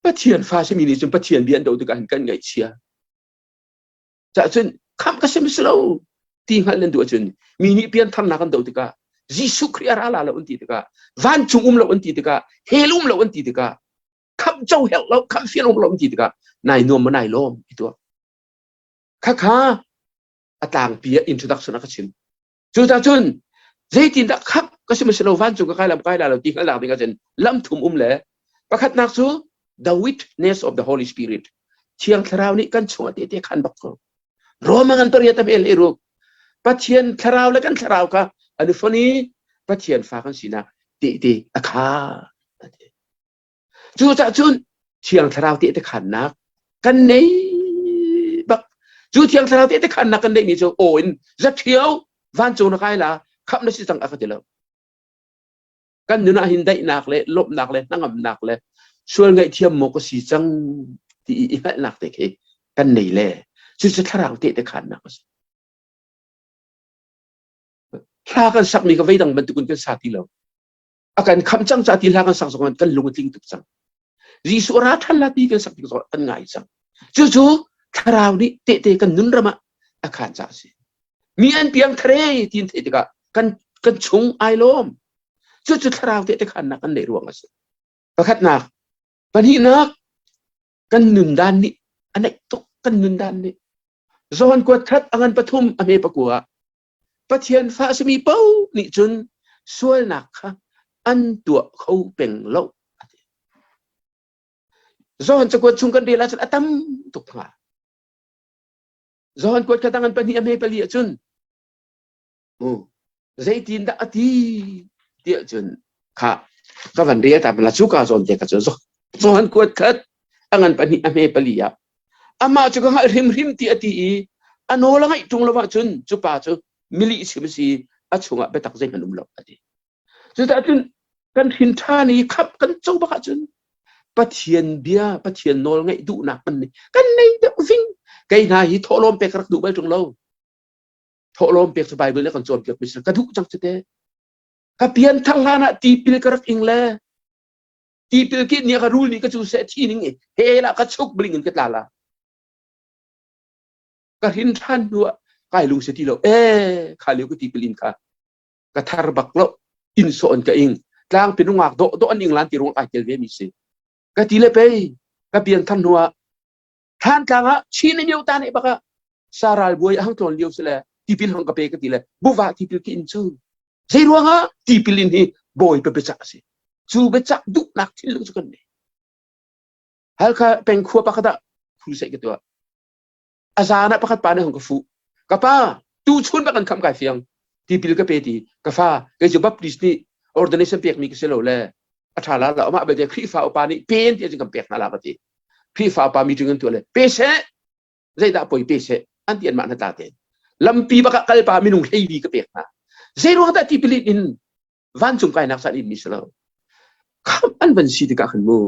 Pathian fa simi nih cun Pathian bia an do tikah hin kan ngaihchia cah cun khamh ka sim si lo ti hngalh nan duh ahcun mi nih piantharnak an do tikah Jesuh Khrih a ra la lo an ti tikah vancung um lo an ti tikah hell um lo an ti tikah khamh co herh lo khamh fian um lo an ti tikah nai nuam ma nai lawm i tuah khakha a tlangpi ah introduction a ka chim Cucaah cun zeitindah khamh ka si si lo vancung ka kai lam kai la lo ti hngalhnak ding ahcun lam thum um le pakhatnak cu the witness of the Holy Spirit Thiang Thlarau nih kan chungah tehte khan bak ko. Roma ngan pariat am el ruk Pathian thlarau le kan thlarau kha an i fon i Pathian fa kan sinak tehte a kha. Cucaah cun Thiang Thlarau tehte khannak kan nei bak. Cu Thiang Thlarau tehte khannak kan neihmi cu aw in zaṭhio vancung na kai la khamh na si cang a ka ti lo. Kan nun ah hin daihnak le lawmhnak le hnangamnak le sual ngaihthiam maw ka si cang ti i hngalhnak te khi kan nei le cucu Thlarau tehte khannak a si. Hla kan sakmi ka veidang bantukin kan sa ti lo. A kan khamh cang ca ti hla kan sak zong kan lung a tling tuk cang. Jesuh ra ṭhan la ti kan sak tik zong kan ngai cang. Cucu thlarau nih tehte kan nun ram ah a khaan ca a si. Mi an piang thare ti in theih tikah kan kan chung ai lawm. Cucu thlarau tehte khaannak kan neih ruang a si. Pakhatnak, pahnihnak, kan nun dan nih a neih tuk kan nun dan nih. John kuat khat a ngan pathum a hme pakua Pathian fa a simi paoh nih cun sualnak kha an tuah kho peng lo. A ti. Johan cakuat chung kan rel ahcun a tam tuk hnga. Johan kuat kha dang an pahnih a hme pali ahcun mu zeitin dah a ti tiah cun kha ka van rel ta la cu ka zawn te ka cu Johan kuat khat a ngan pahnih a hme pali ah amah cu ka hngalh hrimhrim ti a ti i a nawl a ngaih ṭung lo ahcun cu pa cu milih chim a si a chungah biatak zeihmanh um lo a ti cucaah cun kan hrin ṭhan i khamh kan co bak ahcun Pathian bia Pathian nawl ngaih duhnak kan nei kan nei deuh ving kei hna hi thawhlawm pek ka rak duh bal ṭung lo thawhlawm pek cu Bible nih kan cawnpiak mi ka duh cang cu te ka pian thar hlan ah tipil ka rak ing le tipil ki nih ka rul nih ka cu seh thi ning i he la ka chuk bling in ka tla la ka hrin ṭhan hnu ah kai lung se ti lo e kha lio ka tipil in kha ka thar bak lo in so an ka ing. Tlangpi nungak dawh dawh an inglan ti ruang ai tel ve mi si. Ka ti le pei ka pian than hnu ah Thlantlang ah Chin in ta ne baka saral buai a hang tlawn lio si le tipil hang ka pe ka ti le buva tipil ki in cu zei ruangah tipil in hi bawi pe biacak a si cu biacak duhnak thinlung cu kan nei Halkha peng khua pakhat ah crusade ka tuah a zan ah pakhat pa nih hung ka fuh ka pa tu chun bak kan kham kai fiang tipil ka pe ti ka fa kei cu Baptist nih ordination pek mi ka si lo le a tha la la amah belte Khrihfa upa nih pen ti kan pek hna la ka ti Khrihfa upa meeting an tuah le pe seh zeidah poi pe seh an ti anmah hna tla te lampi bak ah kalpa minung hleili ka pek hna zei ruang dah tipil in vancung kainak san in mi si lo khamh an van si tikah khan mu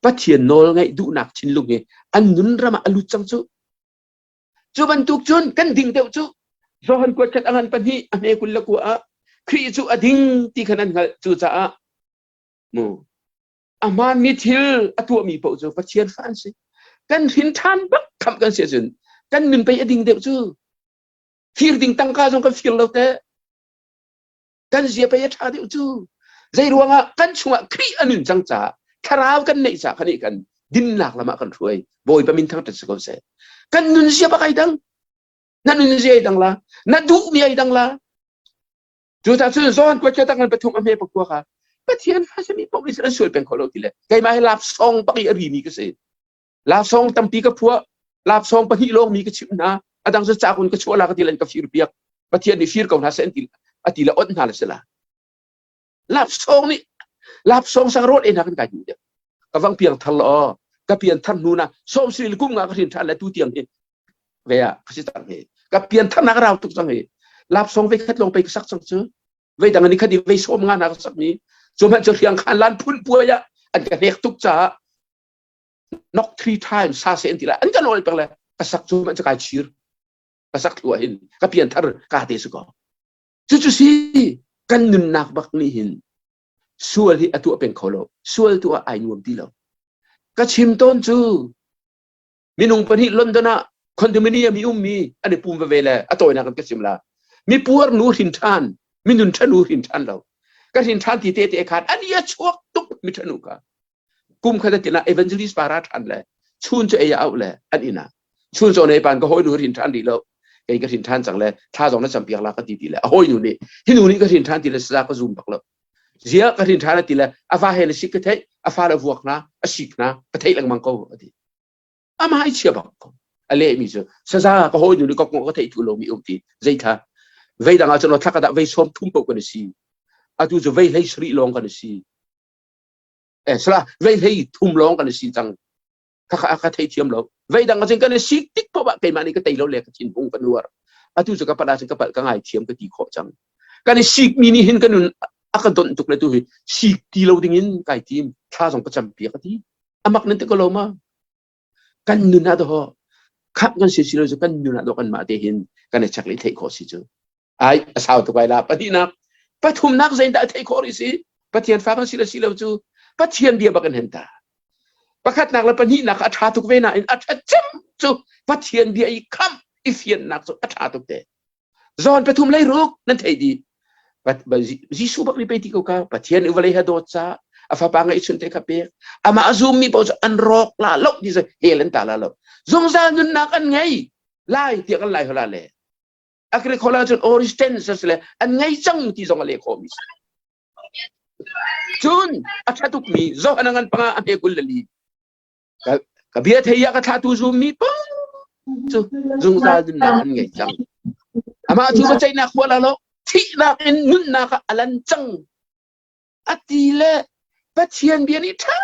Pathian nawl ngaih duhnak thinlung hi an nun ram ah a lut cang cu cu bantuk cun kan ding deuh cu Johan kuat khat angan pahnih a hme kul le kua ah Khrih cu a ding ti khan an hngalh cu caah mu a hmaanmi thil a tuahmi paoh cu Pathian fa an si kan hrin ṭhan bak khamh kan si ahcun kan nun pei a ding deuh cu fir ding tangka zong kan fir lo te kan zia pei a ṭha deuh cu zei ruangah kan chungah Khrih a nun cang caah thlarau kan neih caah kan kan dinnak lam ah kan hruai Bawipa min thangṭhat si ko seh kan nun zia bak ai dang na nun zia ai dang la na duhmi ai dang la cucaah cun John kuat kha tangan pathum a hme pakua kha Pathian fa simi paoh nih an sual peng kho lo ti le keimah hi lapsong bak i a rimi ka si Laksawng tampi ka phuah. Laksawng pahnih lawng mi ka chimh hna. A dang cu cakun ka chuah la ka ti le an ka fir piak. Pathian nih fir ko hna seh an ti a ti le onh hna le si la. Laksawng nih laksawng sang rawl ei hna kan kai duh deuh. Ka vang piang thar la aw. Ka pian thar hnu na sawm sri le kum nga ka hrin ṭhan le tu tiang hi ve ah ka si cang hi. Ka pian thar na ka rau tuk cang hi. Laksawng ve khat lawng pei ka sak cang cu. Vei dang ni khat i vei sawm nga na ka sak mi. Cu hmanh cu hriang khan lan phun puai ah an ka hnek tuk caah knock three times sa se an ti la an kan ol peng le ka sak cu man kai chir ka sak thua hin ka pian thar ka te su ko cu cu si kan nunnak bak nih hin sual hi a tuah peng kho lo sual tu ah ai nuam ti lo ka chim tawn cu minung pahnih London ah condominium i ummi an i pum veve le a tawinak in ka chim la mi puar nu hrin ṭhan minun ṭhanu hrin ṭhan lo ka hrin ṭhan ti te te khan an i a chuak tuk mi ṭhanu ka kum khat atin ah evangelist para ṭhan le chun cu ei auh le an inn ah chun zawn ei pan ka hawi nu rin ṭhan rih lo kei ka rin ṭhan cang le thla zong na cam piak la ka ti ti le a hawi nu nih hi nu nih ka rin ṭhan ti le saza ka zum bak lo zia ka rin ṭhan ti le a va he le sik ka theih a fa le vuak na a sik na ka theih lengmang ko a ti amah i chia bak ko a lehmi cu saza ka hawi nu nih ka ka theih thu lomi um ti zei thla vei dang ah cun thla ka dah vei sawm thum paoh kan si atu cu vei hlei sarih lawng kan si eh sala vei hlei thum lawng kan si cang kha kha ka thei thiam lo vei dang acin kan si tik poh ah keimah nih ka tei lo le ka thin hung ka nuar atu cu ka palh ahcun ka palh ka ngai thiam ka ti khawh cang kan i sik mi nih hin ka nun a ka donh tuk le tu hi sik ti lo ding in kai tim thla zong ka cam piak ka ti amak nan ti ko lo ma kan nun ah doh khap kan si si lo cu kan nun ah doh kan mah te hin kan i chek le theih khawh si cu ai a sau tuk ai la pahnihnak pathumnak zeidah theih khawh rih si Pathian fa kan si le si lo cu Pathian bia bak in hen ta pakhatnak le pahnihnak a ṭha tuk ve nain a ṭhat cem cu Pathian bia i khamh i fiannak cu a ṭha tuk te John pathum lei ruk nan theih dih Jesuh bak nih pei ti ko ka Pathian i vawlei ha dawt ca a fapa ngeihchun te kha pek amah a zummi paoh cu an rawk la lo ti hell an ta la lo zungzal nunnak an ngei lai tiah kan lai hola le Agricola cun Oristens le an ngei cang ti zong a leh khawhmi si. Cun a ṭha tukmi Johan a ngan panga a hme kul le li. Ka bia thei ah ka thlatu zummi pang cu zungzal nunnak an ngei cang. Amah cu biaceihnak hual lo thihnak in nunnak ah a lan cang. A ti le Pathian bia nih ṭha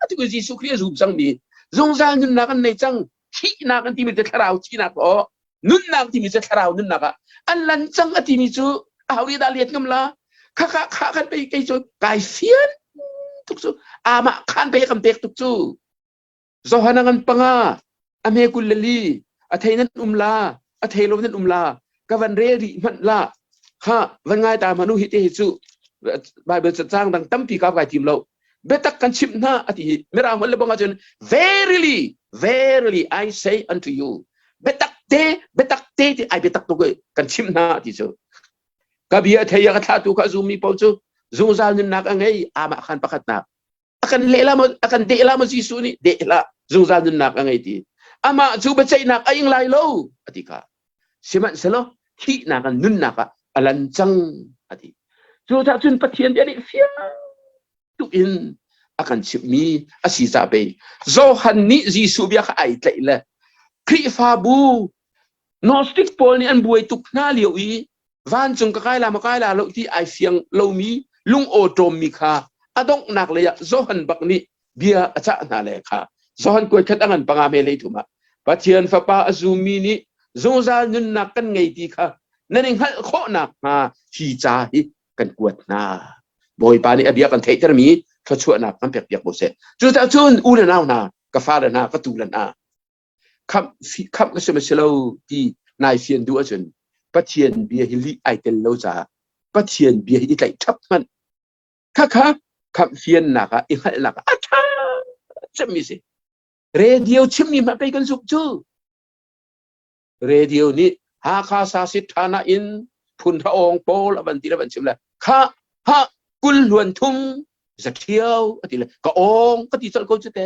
tuk in Jesuh Khrih a zum cangmi zungzal nunnak an nei cang thihnak an timi cu thlarau thihnak aw nunnak timi cu thlarau nunnak ah an lan cang a timi cu aho nih dah liat ngam la kha kha kha kan pei kei cu kai fian tuk cu amah khan pei kan pek tuk cu Johan a ngan panga a hme kul le li a thei nan um la a thei lo nan um la ka van rel rih hmanh la ha van ngai ta hmanu hi te hi cu Bible cacang dang tampi ka kai tim lo biatak kan chimh hna a ti hi mirang holh le bang ahcun verily verily I say unto you biatak te biatak te ti ai biatak tuk kan chimh hna ti cu ka bia thei a ka thlahtu kha zummi paoh cu Zungzal nunnak a ngei amah khan pakhatnak. A kan leh la maw a kan deh la maw Jesuh nih deh hlah zungzal nunnak a ngei ti. Amah cu biaceihnak a ing lai lo a ti kha. Sihmanhsehlaw thihnak in nunnak ah a lan cang a ti. Cucaah cun Pathian bia nih fiang tuk in a kan chimhmi a si ca pei Johan nih Jesuh bia kha ai tlaih le Khrihfabu Gnostic pawl nih an buai tuk hna lio i vancung ka kai la maw kai la lo ti ai fiang lomi lung awṭawmmi kha a donghnak lei ah Johan bak nih bia a cah hna le kha Johan kuai khat a ngan panga me lei thum ah Pathian fapa a zummi nih zungzal nunnak kan ngei ti kha nan i hngalh khawh nakhnga hi ca hi kan kuat hna. Bawipa nih a bia kan theihtermi thluachuahnak kan pekpiak ko seh. Cucaah cun u le nau hna, ka fale hna, ka tu le hna, khamh khamh ka si ma si lo ti nai fian duh ahcun Pathian bia hi lih ai tel lo caah Pathian bia hi i tlaih ṭhap hmanh. Khakha khamh fiannak ah i hngalhnak ah a ṭha cemmi si. Radio chimmi hmanh pei kan zumh cu. Radio nih Hakha sasit ṭhana in phun hra awng pawl a van ti le van chim le kha ha kul hluan thum zaṭhiau a ti le ka awng ka ti colh ko cu te.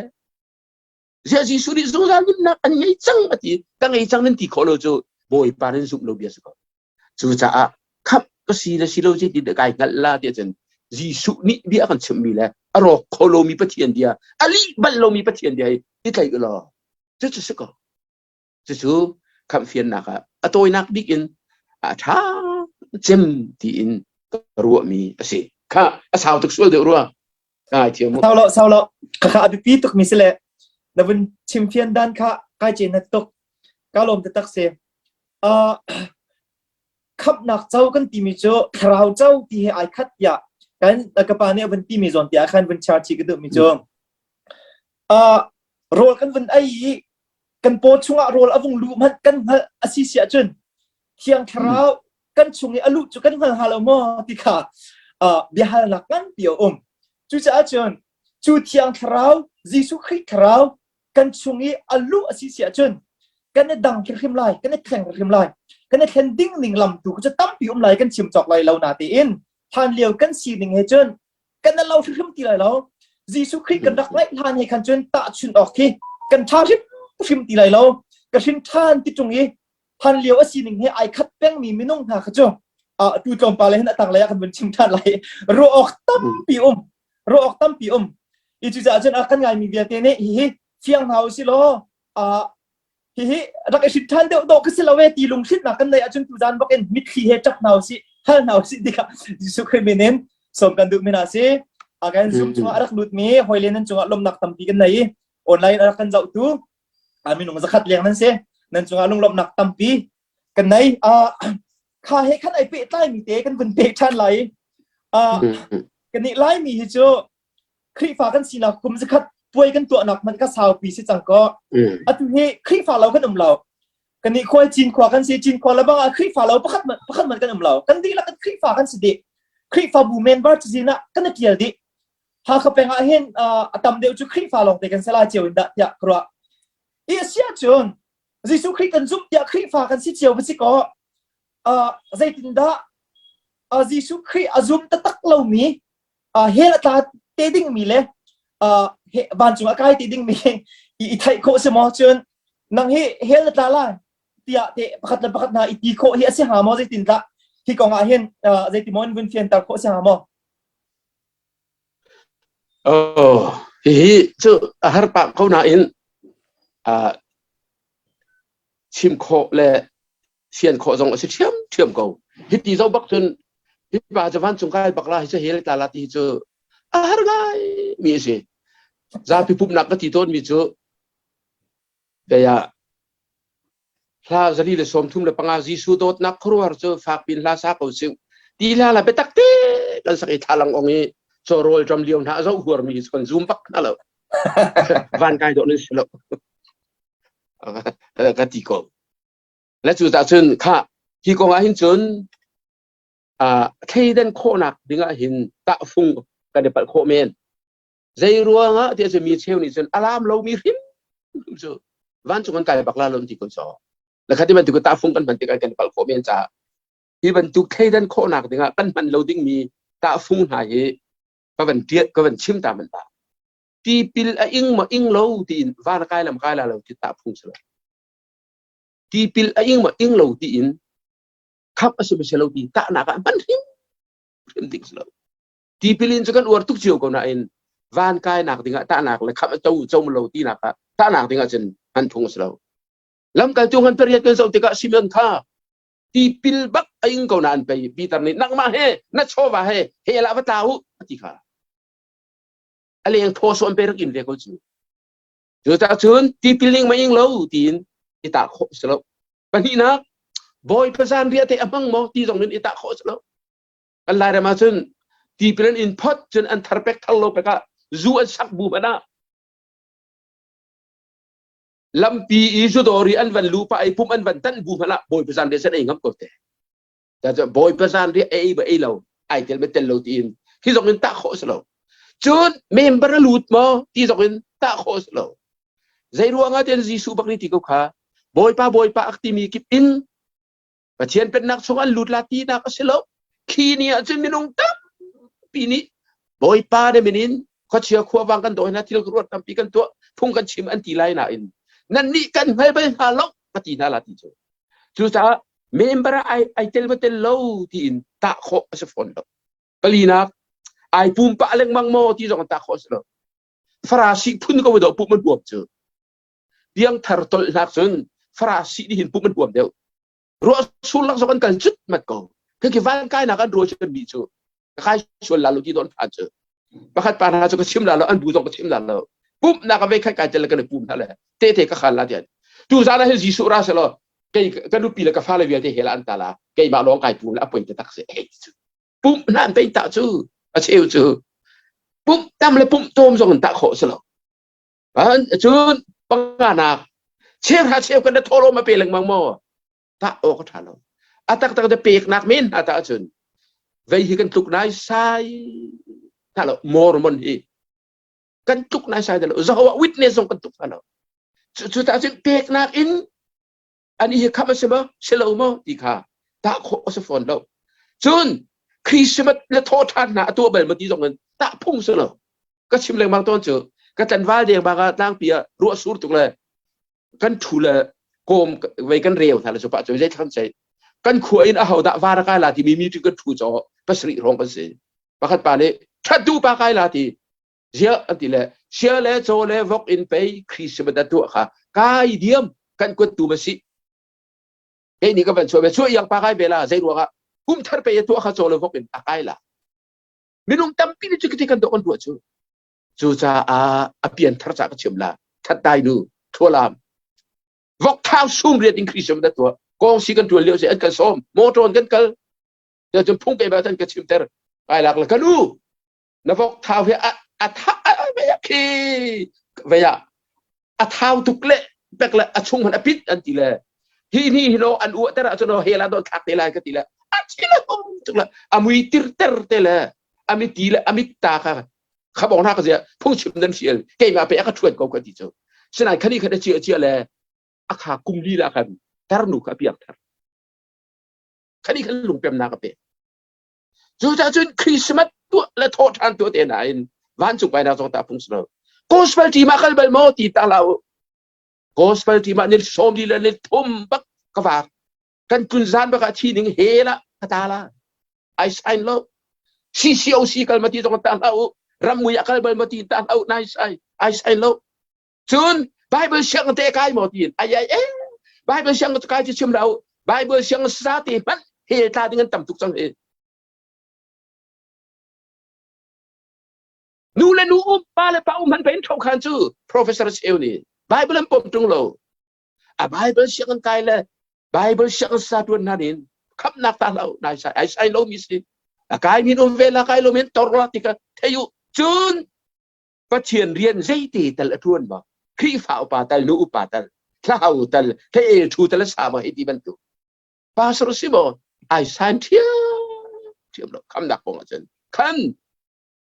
Ziah Jesuh nih zungzal nunnak an ngei cang a ti ka ngei cang nan ti khawh lo cu Bawipa nan zumh lo bia si ko. Cucaah khamh ka si le si lo ci ti kai hngalh la ti cun Jesuh nih bia kan chimhmi le a rawk kho lomi Pathian bia a lih bal lomi Pathian bia hi i tlaih u law cucu si ko. Cucu khamh fiannak ah a tawinak bik in a ṭha cem tiin ka ruahmi a si. Kha a sau tuk sual deuh rua. Ngai thiam mu.
Sau lo sau lo kha a biapi tuk mi si le na vun chim fian dan kha kai ce na tuk ka lawm taktak si. Uh, khamhnak co kan timi cu thlarau co ti he ai khat tiah kan ka pa nih a vun timi zawn tiah khan vun char chi ka duh mi cu uh, rawl kan vun ei i kan paw chungah rawl a vung luh hmanh kan hngalh a si si ahcun thiang thlarau kan chung i a luh cu kan hngal hnga lo maw ti kha uh, biahalnak nganpi a um cucaah cun cu thiang thlarau Jesuh Khrih thlarau kan chung i a luh a si si ahcun kan i dang hrimhrim lai kan i thleng hrimhrim lai kan i thlen ding ning lam tu cu tampi um lai kan chim cawk lai lo na tiin hlan lio kan sining he cun kan lo hrimhrim ti lai lo Jesuh Khrih kan rak ngaih hlan he khan cun tahchun awk khi kan ṭha hrimhrim ti lai lo ka hrin ṭhan ti ṭung i hlan lio a sining he ai khat pengmi minung hna kha cu tu tlawmpal hin a tanglei ah kan vun chim ṭhan lai ruah awk tampi um ruah awk tampi um i cucaah cun a kan ngaimi vialte nih hihi fiang hna usih law hihi rak i hrit ṭhan deuh dawh ka si lo e ti lunghrinnak kan neih ahcun tuzan bak in mitthli he ṭap hna usih hal hna usih ti kha Jesuh Khrih min in sawm kan duh mi hna si a kan Zoom chungah a rak lutmi hawile nan cungah lawmhnak tampi kan nei i online a rak kan zohtu minung zakhat leng nan si nan cungah lunglawmhnak tampi kan nei kha he khan ai pehtlai mi te kan vun peh ṭhan lai kan nih laimi hi cu Khrihfa kan sinak kum zakhat puai kan tuahnak hmanh ka saupi si cang ko. Atu hi Khrihfa lo kan um lo. Kan nih khua Cinkhua kan si Cinkhua le bang ah Khrihfa lo pakhat pakhat man kan um lo. Kan dihlak kan Khrihfa kan si dih. Khrihfabu member cazin ah kan i tial dih. Hakha peng ah hin a tam deuh cu Khrihfa lawng te kan si lai cio in dah tiah ka ruah. I a si ahcun Jesuh Khrih kan zumh tiah Khrihfa kan si cio va si kaw zeitindah Jesuh Khrih a zum taktak lomi hell a tla te dingmi le vancung a kai te dingmi i theih khawh si maw cun nang hi hell na tla lai tiah te pakhat le pakhat hna i ti khawh hi a si hnga maw zeitin dah hi kong ah hin zeiti maw in vun fianter khawh si hnga maw
Oh, hihi cu a har pah ko nain chim khawh le fian khawh zong a si ṭhiamṭhiam ko. Hiti zoh bak cun hi pa cu vancung kai bak la hi cu hell tla la ti hi cu a har ngai mi a si. Zapi pumhnak ka ti tawn mi cu kei ah hla 135 Jesuh dawtnak khuaruahhar cu fak pin hla sa ko sing ti hla la biatak te kan sak i thlalang ong i chaw rawl ṭam lio hna a zoh huar mi kan zoom bak hna lo van kai dawh nan si lo ka ti ko Le cu cah cun kha hi kong ah hin cun thleidan khawhnak ding ah hin tahfung kan i palh khawh men. Zei ruangah tiah cun mi cheu nih cun alam lomi hrim cu vancung an kai bak la lo ti kun so. Le kha ti bantuk tahfung kan hman tikah kan i palh khawh men caah hi bantuk thleidan khawhnak dingah kan hman lo dingmi Tahfung hna hi ka van tiat ka van chim ta man ta. Tipil a ing ma ing lo tiin van kai lam kai la lo ti tahphung si lo. Tipil a ing ma ing lo tiin khap a si ma si lo ti tahnak ah hman hrim hrim ding si lo. Tipil in cu kan uar tuk cio ko nain van kainak dingah tahnak le khap a co co lo tinak ah tahnak dingah cun hman phung a si lo. Lamkaltu ngan pariat kan zoh tikah Simeon kha tipil bak a ing ko nain pei Peter nih nangmah he na chawva he hell ah va tla u a ti kha. A leng thaw sawn pe rak in ve ko cu. Cucaah cun tipil ning ma ing lo tiin i tah khawh si lo. Pahnihnak Bawipa zanriah te a hmang maw ti zong in i tah khawh si lo. Kan Lairam ah cun tipil an in phot cun an thar pek thar lo pek ah zu an sak bu hmanh ah lampi i zudawr i an van lu pa i pum an van tan bu hmanh ah Bawipa zanriah san ei ngam ko te. Bawipa zanriah ei ba ei lo ai tel ma tel lo tiin hi zong in tah khawh si lo. Cun member a lut maw ti zong in tah khawh si lo. Zei ruangah tian Jesuh bak nih ti ko kha Bawipa Bawipa ak timi kip in Pathian pennak chung an lut la tinak a si lo. Khi ni ah cun minung tampi nih Bawipa na min in khuachia khuavang kan dawi hna thil ruat tampi kan tuah phung kan chim an ti lai nain nan nih kan hngal bal hna lo ka ti hna la ti cu. Cucaah member ah ai, ai tel va tel lo tiin tah khawh a si fawn lo. Palinak ai pum pah lengmang maw ti zong tah khawh a si lo. Farasi phun ko do pum an huam cu. Piangthar tolhnak cun Farasi nih hin pum an huam deuh. Ruah sur lak zong an kal cut mat ko. Khi van kainak an ruah cun mi cu ka kai sual la lo ti don phan cu. Pakhat pa hna cu ka chim la lo an bu zong ka chim la lo. Pumhnak a vei khat kai tel kan pum hna le te te ka khal la tian. Tu zan ah hin Jesuh ra se lo kei ka nupi le ka fale vialte hela an ta la keimah lawng kai pum le a poi te tak se ei cu. Pumh hna an pei ta cu a cheu cu pumh tam le pumh tom zong an tah khawh si lo. Cun panganak cheuhra cheu kan na thawhlawm a pe lengmang maw? Tah awk a ṭha lo. A taktak te peknak men hna tah cun vei hi kan tluk nai sai hna lo Mormon hi kan tluk nai sai lo Jehovah Witness zong kan tluk hna lo. Cu tah cun peknak in an hi khamh a si maw si lo maw ti kha tah khawh a si fawn lo. Cun Christmas le thawhṭhan hna a tuah bal maw ti zong in tah phung si lo. Ka chim lengmang tawn cu ka tlanval deng bak ah tlangpi ah ruah sur tuk le kan ṭhu le kawm vei kan reu hna le cu pah cu zei thlam sei kan khua in aho dah var a kai la timi mi kan ṭhu caw pasarih hrawng kan si. Pakhat pa nih ṭhat duh pa kai la ti ziah an ti le sia le caw le vok in pei Christmas a tuah kha kai diam kan kuat tu ma si kei nih ka van chuah ve chuah iang pa kai ve la zei ruangah kum thar pei a tuah kha caw le vok in a kai la minung tampi nih cu kan kan tuah cu cucaah a pian thar ca ka chim la that dai nu thualam vok thau sum riat in Christmas a tuah kong si kan tuan lio se an kan som motor kan kal cun phung pe ba tan ka chim ter kai lak la kanu Na vok thau hi a a tha vei khi vei ah a thau tuk le pek le a chung hman a pit an ti le hi ni hi lo an uah ter ahcun he la don thlak te lai ka ti le a thi le tuk le a mui tir ter te le a mi ti le a mit ta kha khabong na ka zia phungchim nan fial keimah pe a ka thuat ko ka ti cu sinai khani khat a chia chia le a kha kum li la khan tarnu kha piak thar khani khan lungpem na ka pe Cucaah cun Christmas tuah le thawhṭhan tuah te nain vancung kainak zong tah phung si lo. Gospel team ah kal bal maw ti ta hlah u. Gospel team ah ni sawm li le ni thum bak ka vak. Kan tlun zan bak ah thi ning he la ka ta la. Ai sign lo. CCOC kal ma ti zong ta hlah u. Ramui ah kal bal ma ti ta hlah u. Nai sai. Ai sign lo. Cun Bible siang te kai maw tiin ai ai eh Bible siang kai cu chim lo Bible siang sa te hmanh hel tla ding an tam tuk cang hi. Nu le nu um pa le pa um han pein tho khan cu professor cheu nih Bible an pom tung lo. A Bible siang an kai le Bible siang sa tuan na nin khamnak ta lo nai sai ai sai lo mi si. A kai min um ve la kai lo min tor la tika theyu cun Pathian rian zeite tal a ṭuan ma Khrihfa upa tal nu upa tal thlahu tal thei ṭhu tal a sa ma hei ti bantuk pastor si maw ai san ṭhiam lo khamnak kong ahcun khan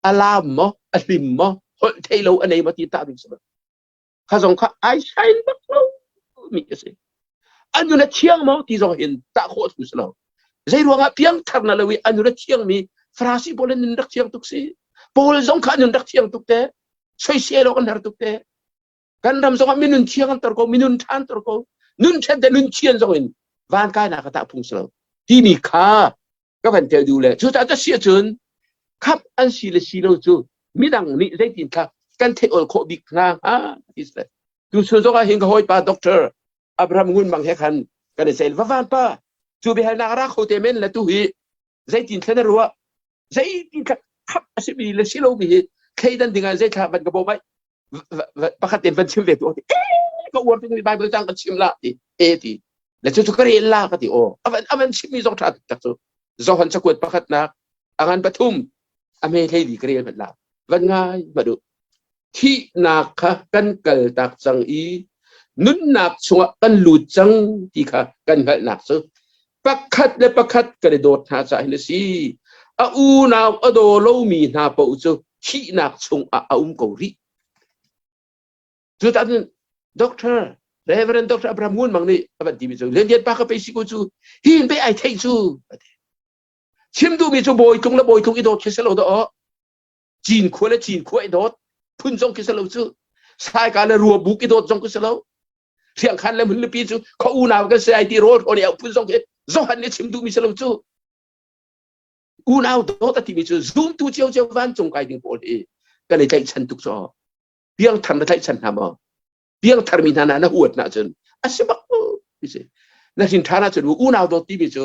a lam maw a hlim maw holh thei lo a nei maw ti tah ding si kha zong kha ai sain bak lo mi a si a nun a thiang maw ti zong hin tah khawh thu si lo zei ruangah piangthar na lo i a nun a thiang mi Farasi pawl nun rak thiang tuk si. Paul zong kha nun rak thiang tuk te. Soisel awk an har tuk te. Kan ram zong ah minun thiang an tor ko, minun ṭha an tor ko. Nun ṭhen te nun thian zong in van kainak a tah phung si lo. Timi kha ka van tel duh le cucaah ka si ahcun khamh an si le si lo cu midang nih zeitin thla kan theih ol khawh bik hna hnga ti si. Tu chun zong ah hin ka hawipa Doctor Abraham Ngun Mang he khan kan i cel va van pa cu biahalnak ra kho te men le tu hi zeitin thla na ruah zeitin thla khamh a simi le si lomi hi thleidan ding ah zei thla van ka bawm ai pakhat ten van chim ve tu ti ka uar tu Bible cang ka chim la ti e ti le cu cu ka rel la ka ti aw avan avan chim mi zong tha tak cu Johan cakuat pakhatnak angan pathum a me hlei li ka rel hmat la van ngai ma du thihnak kha kan kal tak cang i nunnak chungah kan lut cang ti kha kan hngalhnak cu pakhat le pakhat kan i dawt hna caah hin a si a unau a daw lomi hna paoh cu thihnak chungah a um ko rih cu cun doctor Reverend Dr. Abraham Ngun Mang nih a van timi cu Lian Lian pa ka pei si ko cu hi in pei ai theih cu chim duhmi cu bawi tlung le bawi tlung i dawt khi si lo daw cin khua le cin khua i dawt phun zong khi si lo cu saika le rua buk i dawt zong khi si lo Hriangkhan le hmunlipi cu kho unau kan si ai ti rawl rawl i phun zong khi Johan nih chim duhmi si lo cu unau dawt a timi cu zumtu cio vancung kai ding pawl hi kan i tlaihchan tuk cu piangthar na tlaihchan hna maw piangthar mi hna na na huat na cun a si bak ti si na hrin ṭhan ahcun unau dawt timi cu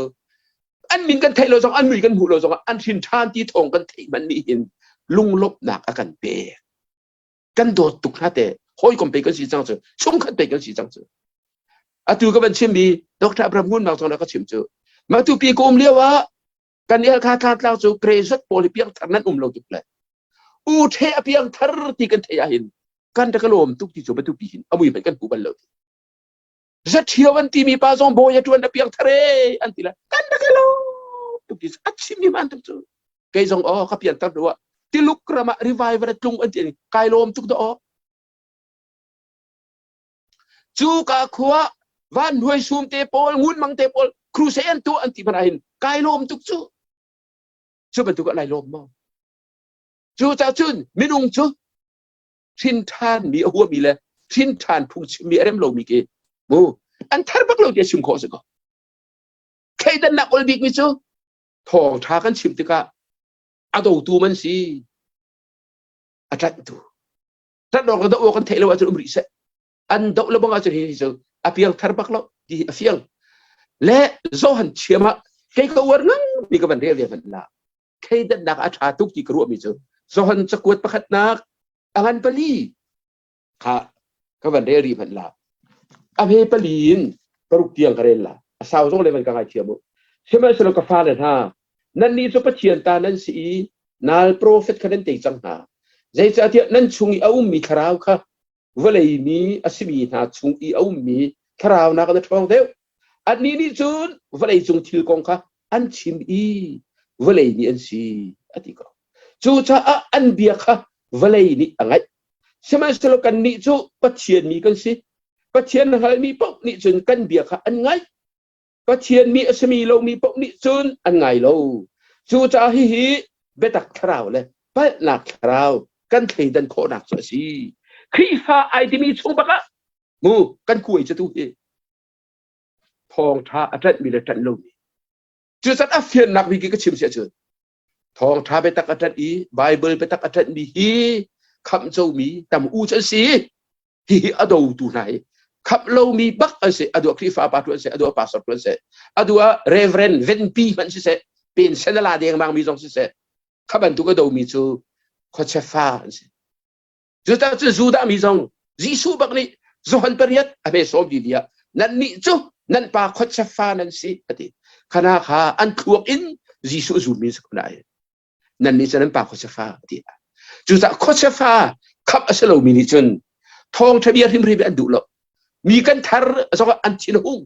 an min kan theih lo zong an mui kan hmuh lo zong an hrin ṭhan ti thawng kan theih man nih hin lunglawmhnak a kan pek kan dawt tuk hna te hawikom pe kan si cang cu chungkhat pe kan si cang cu atu ka van chimmi Dr. Abraham Ngun Mang zong ka chim cu mah tu pi ka um lio ah kan i halkha tlang cu graduate pawl hi piangthar nan um lo tuk le u the a piangthar ti kan theih ahhin kan rak lawm tuk ti cu batu pi hin amui hmanh kan hmu bal lo ti zathiau an timi pa zong bawi a ṭuan a piangthar e an ti le kan rak lawm tuk ti a chimmi hmaan tuk cu kei zong aw ka pianthar hnu ah Tiluk ram ah revival a tlung an ti kai lawm tuk dah aw cu ka khua van hnuai sum te pawl ngun mang te pawl crusade an tuah an ti hmanh ahhin kai lawm tuk cu cu bantuk ah lai lawm maw cu ca cun minung cu hrin ṭhan mi a huami le hrin ṭhan phungchim mi a rem lomi ke mu an thar bak lo ti chim khawh si ko thleidannak ol bik mi cu thawngṭha kan chim tikah a dotu man si a ṭanhtu ṭanh awk le doh awk kan theih lo ahcun um rih seh an doh le bang ahcun hi cu a piang thar bak lo ti a fiang le Johan chiam ah kei ka uar ngang mi ka van rel ve hmanh la thleidannak a ṭha tuk ti ka ruahmi cu Johan cakuat pakhatnak a ngan pali kha ka van rel rih hmanh la a hme pali in paruk tiang ka rel la a sau zong le van ka ngaithiam u sihmanhsehlaw ka fale hna nannih cu Pathian ta nan si i nal profet kha nan tei cang hna zeicahtiah nan chung i a ummi thlarau kha vawlei mi a simi hna chung i a ummi thlarau nakin a ṭhawng deuh annih nih cun vawlei cung thil kong kha an chim i vawlei nih an si a ti ko cucaah an bia kha vawlei nih a ngaih sihmanhsehlaw kannih cu Pathian mi kan si Pathian hngalmi paoh nih cun kan bia kha an ngaih Pathian mi a simi lomi paoh nih cun an ngai lo. Cucaah hihi biatak thlarau le palhnak thlarau kan thleidan khawhnak cu a si. Khrihfa ai timi chung bak ah mu kan kuai cu tu hi thawngṭha a ṭanhmi le ṭanh lomi. Cucaah a fiannak bik i ka chim si ahcun thawngṭha biatak a ṭanh i Bible biatak a ṭanhmi hi khamh comi tam u cu an si. Hihi a dotu hna hi khap lomi bak an si. A duah Khrihfa pa tu an si, a duah pastor tu an si, a duah Reverend Venpi hmanh siseh, pension a la dengmang mi zong siseh, kha bantuk a domi cu khuachia fa an si. Cucaah cun Judah mi zong Jesuh bak nih Johan pariat a hme sawm vi ah nannih cu nan pa khuachia fa nan si a ti. Khana kha an thluak in Jesuh zummi si khuna ai. Nannih cu nan pa khuachia fa ti cucaah khuachia fa khap a si lomi nih cun thawngṭha bia hrimhrim an duh lo mi kan thar zong an thin a hung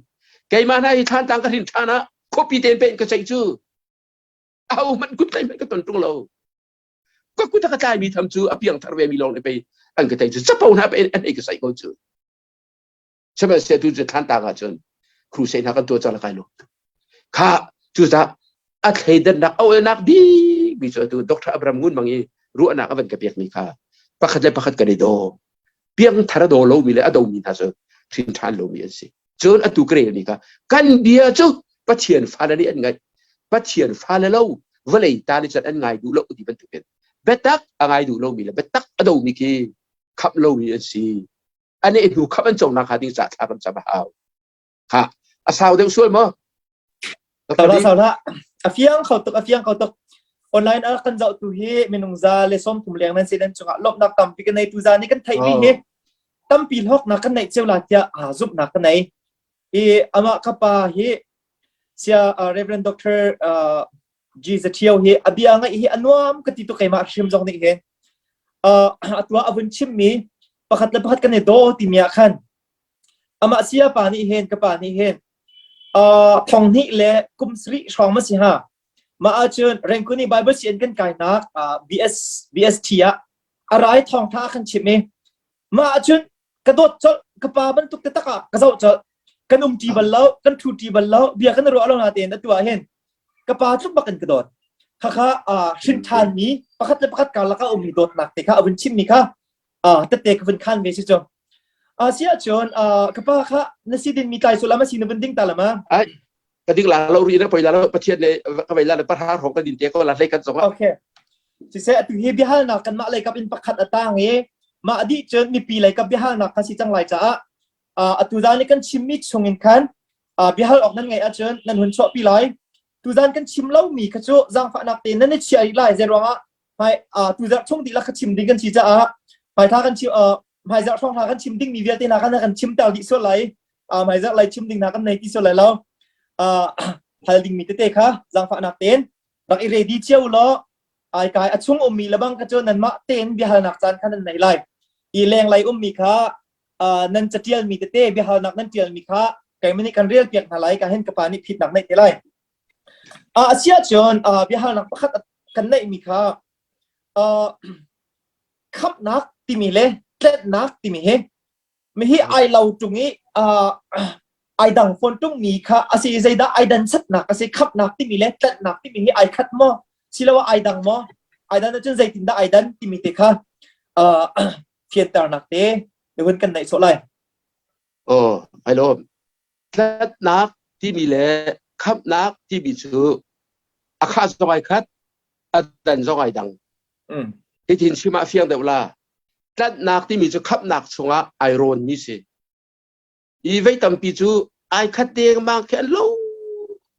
keimah hna hi thlantlang ka hrin ṭhan ah khuapi tein pen ka ceih cu aho hmanh kut tlai hmanh ka ton ṭung lo ka kut a ka tlai mi tham cu a piang thar ve mi lawng nih pei an ka tei cu capo hna pe an ei ka saih ko cu sihmanhsehlaw tu cu thlantlang ah cun crusade hna kan tuah cang la kai lo kha cucaah A thleidannak a olnak bik mi cu atu Dr. Abraham Ngun Mang i ruahnak a van ka pek mi kha pakhat le pakhat kan i daw. Piangthar a daw lomi le a domi hna cu hrin ṭhan lomi an si. Cun atu ka relmi kha kan bia cu Pathian fale nih an ngaih. Pathian fale lo vawlei ta nih cun an ngai duh lo ti bantukin biatak a ngai duh lomi le biatak a domi khi khamh lomi an si. An i hnu khamh an conak hnga ding caah thla kan cam a hau. Ha, a sau deuh sual maw?
Sau hlah, sau hlah. A fiang kho tuk, a fiang kho tuk. Online a kan zoh tu hi minung za le 30 leng nan si nan cungah lawmhnak tampi kan nei tu za nih kan theih mi hi tampi hlawknak kan neih cio la tiah aa zumhnak ka nei. I amah ka pa hi sia Reverend Dr. G Zathio hi a bia ngaih hi a nuam ka ti tuk keimah hrim zong nih hin. Atua a vun chimmi pakhat le pakhat kan i daw timi ah khan amah sia pa nih hin ka pa nih hin thong hnih le kum sarih hrawng ma si ha mah ahcun Rangoon i Bible CN kan kainak BS BST ah a rai thawng tha kan chim i mah ahcun ka dawt colh ka pa bantuk te tak ah ka zoh colh kan um ṭi bal lo kan ṭhu ṭi bal lo bia kan ruah lo na tein atu ah hin ka pa tluk bak in ka dawt khakha hrin ṭhan mi pakhat le pakhat karlak ah ummi dawtnak te kha a vun chim mi kha tette ka vun khan ve si cu si ahcun ka pa kha na si din mi tlai sulam a si na vun ding ta lama
ai ka ding la lo ri na poi la lo pathian le ka vei la le parha rong ka din te ko la hlei kan zong
okay siseh atu hi biahalnak kanmah lei kap in pakhat a tang i mah dih cun mipi lei kap biahalnak kha si cang lai caah atu zan i kan chimmi chung in khan biahal awk nan ngeih ahcun nan hun chuahpi lai tuzan kan chim lomi kha cu zaangfahnak tein nan i chiah rih lai zei ruangah hmai tuzarh chung dihlak kha chim ding kan si caah hmaithla kan chim hmaizarh hrawng hna kan chim dingmi vialte hna kan kan chim ter dih sual lai hmaizarh lai chim ding hna kan nei ti sual lai lo hal dingmi tete kha zaangfahnak tein rak i ready cio law ai kai a chung ummi lebang kha cu nanmah tein biahalnak caan kha nan nei lai i leng lei ummi kha nan catialmi tete biahalnak nan tialmi kha keimah nih kan rel piak hna lai ka hin ka pa nih phitnak neih te lai Asiah cun biahalnak pakhat kan neihmi kha khamhnak timi le tlenhnak timi hi mihi ai lo ṭung i ai dang fawn ṭungmi kha a si i zeidah ai dan satnak a si khamhnak timi le tlenhnak timi hi ai khat maw siloah ai dang maw ai dan ahcun zeitindah ai dan timi te kha fianternak te hun kan neih sawh lai.
Oh, ai lawm. Tlatnak timi le khamhnak timi cu a khah zong ai khat, a dan zong ai dang. Hitin chim ah fiang deuh la. Tlanhnak timi cu khamhnak chungah ai rawnmi si. I vei tampi cu ai khat dengmang khi an lo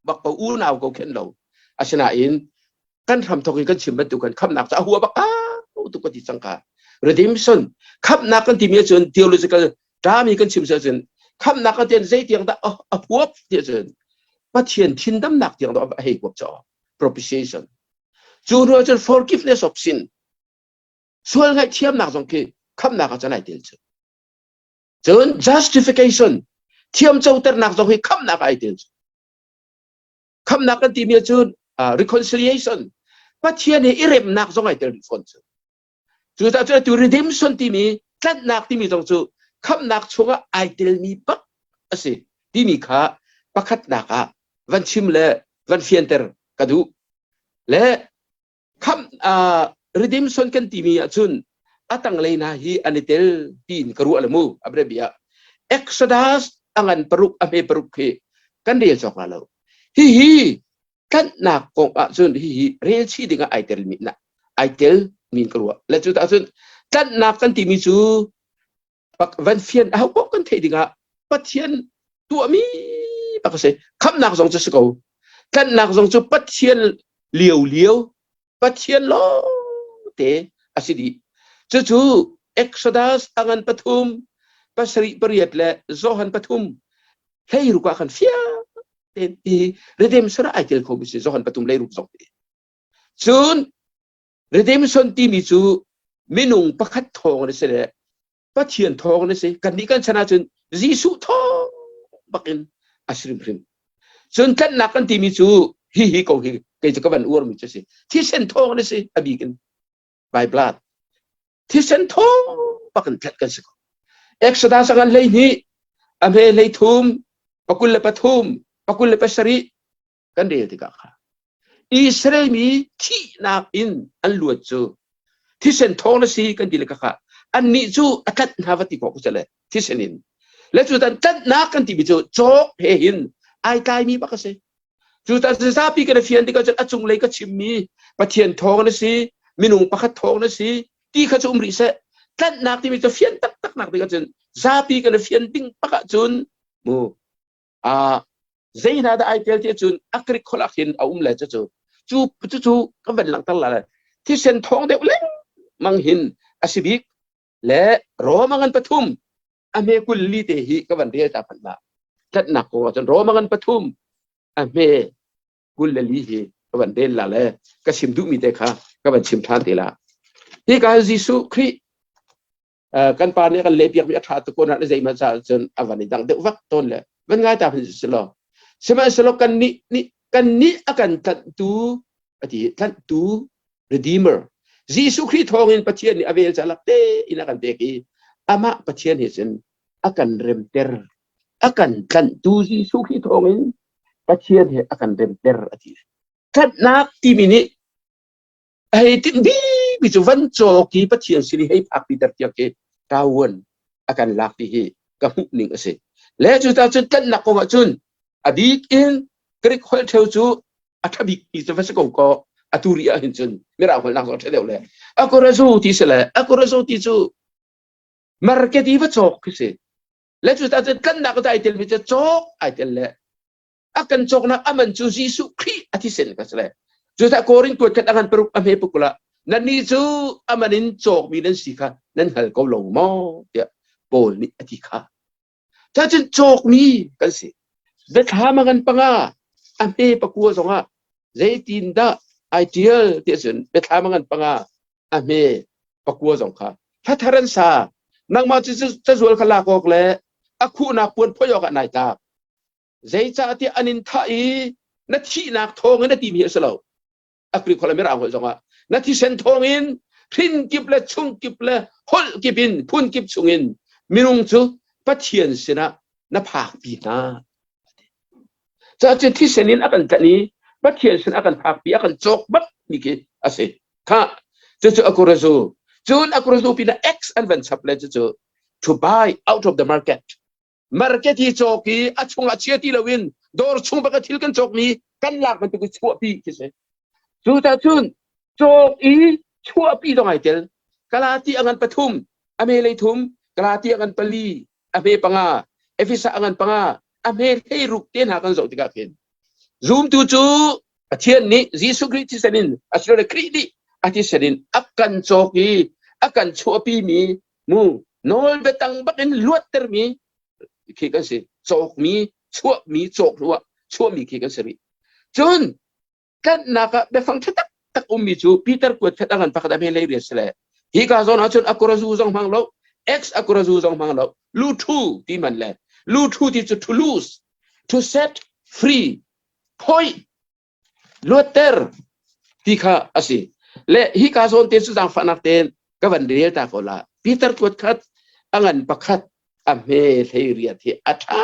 bak ko unau ko khi an lo. Asinain kan hramthok in kan chim bantuk kan khamhnak cu a hua bak tuk ka ti cang ka. Redemption khamhnak kan timi ahcun theological term kan chim cun khamhnak kan tian zei tiang dah a huap ti cun Pathian thindamnak tiang dah a hei huap cho propitiation cu hnu cun forgiveness of sin sual ngaihthiamnak zong khi khamhnak ah cun ai tel cu cun justification thiamcoternak zong hi khamhnak ai tel cu khamhnak kan timi cun reconciliation Pathian he i remnak zong ai tel rih fawn cu Cucaah cun atu redemption timi tlanhnak timi zong cu khamhnak chungah ai telmi bak a si timi kha pakhatnak ah van chim le van fianter ka duh. Le khamh uh, redemption kan timi ahcun a tanglei hna hi an i tel tiin ka ruah le mu a bia Exodus a ngan paruk a hme paruk khi kan rel cawk la lo. Hihi tlanhnak kong ahcun hihi rel chih dingah ai tel mi na ai tel min ka ruah le cu cun tlanhnak kan timi cu van fian a ho kan theih dingah Pathian tuahmi bak a si khamhnak zong cu si ko tlanhnak zong cu Pathian liau liau Pathian lawngte a si dih cucu Exodus angan pathum pasarih pariat le Johan pathum hleiruk ah khan fiang tein hi redemption ah ai tel kho mi si Johan pathum hleiruk zong hi cun redemption timi cu minung pakhat thawng an si le Pathian thawng an si kannih kan chan ahcun Jesuh thawng bakin a si hrimhrim cun tlanhnak kan timi cu hi hi ko hi kei cu ka van uar mi cu si thisen thawng an si a bik in by blood thisen thawng bakin tlanh kan si ko Exodus angan 12 a hme 33 pakul le pathum pakul le pasarih kan rel tikah kha. Israel mi thihnak in an luat cu thisen thawng na si kan ti le kha annih cu a tlanh hna va ti khawh ku le thisen in le cu tan tlanhnak kan timi cu cawk he hin ai tlaimi bak a si. Cu tan zapi kan fian tikah cun a cunglei ka chimmi Pathian thawng na si, minung pakhat thawng na si ti kha cu um rih seh. Tlanhnak timi cu fian taktak nak ding ahcun zapi kan fian ding bak ahcun mu a zei hna dah ai tel ti ahcun a Greek holh ah khin a um le cu cu cu cu kan van langhter la le thisen thawng deuh lengmang hin a si bik le Roma ngan pathum a hme kul li te hi ka van rel ta phanh la tlatnak kong ahcun Roma ngan pathum a hme kul le li hi ka van rel la le ka chim duhmi te kha ka van chim ṭhan te la. Hi ka Jesuh Khrih kan pa nih kan lehpiakmi a ṭha tuk ko na zeihmanh caah cun a van i dang deuh vak tawn le van ngai ta si law sihmanhsehlaw kan nih nih kan nih a kan tlanhtu a ti tlanhtu redeemer Jesuh Khrih thawngin Pathian nih a vel ca lak tein a kan pek i amah Pathian he cun a kan remter a kan tlanhtu Jesuh Khrih thawngin Pathian he a kan remter a ti. Tlanhnak timi nih a hei tinh bikmi cu van cawk i Pathian sin i hei phakpi ter tiang khi ṭavuan a kan lak ti hi ka hmuh ning a si. Le cu ta cun tlanhnak kong ah cun a bik in Greek holh ṭheu cu a ṭha bik mi cu va si ko kaw atu rih ah hin cun Mirang holh nak zong ṭha deuh le akorazo ti si le akorazo ti cu market i va cawk khi si. Le cu ta cun tlanhnak ai tel mi cu cawk ai tel le a kan cawknak a man cu Jesuh Khrih a thisen ka si le. Cucaah Korin kuat khat a ngan paruk a hme pukul ah nannih cu a man in cawkmi nan si kha nan hngal ko lo maw tiah Paul nih a ti kha. Cacun cawkmi kan si. Biathlam a ngan panga a hme pakua zongah zeitindah ai ṭial ti ahcun biathlam a ngan panga a hme pakua zong kha hlathar an sa nangmah cu cazual kha lak awk le a khuhnak puan phoih awkah nai tlak. Zeicahtiah an in thah i na thihnak thawngin a timi a si lo. A Greek holh Mirang holh zongah na thisen thawngin hrin kip le chung kip le holh kip in phun kip chungin minung cu Pathian sinah na phakpi hna. Cacun thisen in a kan tlanh i Pathian sin a kan phakpi a kan cawk bak mi khi a si. Kha cucu akurazu. Cun akurazu pinah X an van chap le cucu to buy out of the market. Market hi cawk i a chungah chia ti loin dawr chung bak a thil kan cawkmi kan lak bantuk i chuahpi khi si. Cu cun cawk i chuahpi zong ai tel. Galati a ngan pathum, a hme lei thum, Galati a ngan pali, a hme panga, Efesa a ngan panga, a hme hlei ruk te hna kan zoh tikah khin zumtu cu Pathian nih Jesuh Khrih thisen in asilole Khrih nih a thisen in a kan cawk i a kan chuahpimi mu nawl biatang bak in luattermi khi kan si cawkmi chuahmi cawk hnuah chuahmi khi kan si rih cun tlanhnak ah biafang ṭha taktak ummi cu Peter kuat khat a ngan pakhat a hme lei rian si le hi ka zawn ahcun akurazu zong hmang lo ex akurazu zong hmang lo luthu ti man le luthu ti cu to lose to set free phoi luatter ti kha a si. Le hika zawn te cu zaangfahnak tein ka van rel ta ko la. Peter kuat khat a ngan pakhat a hme hlei riat hi a ṭha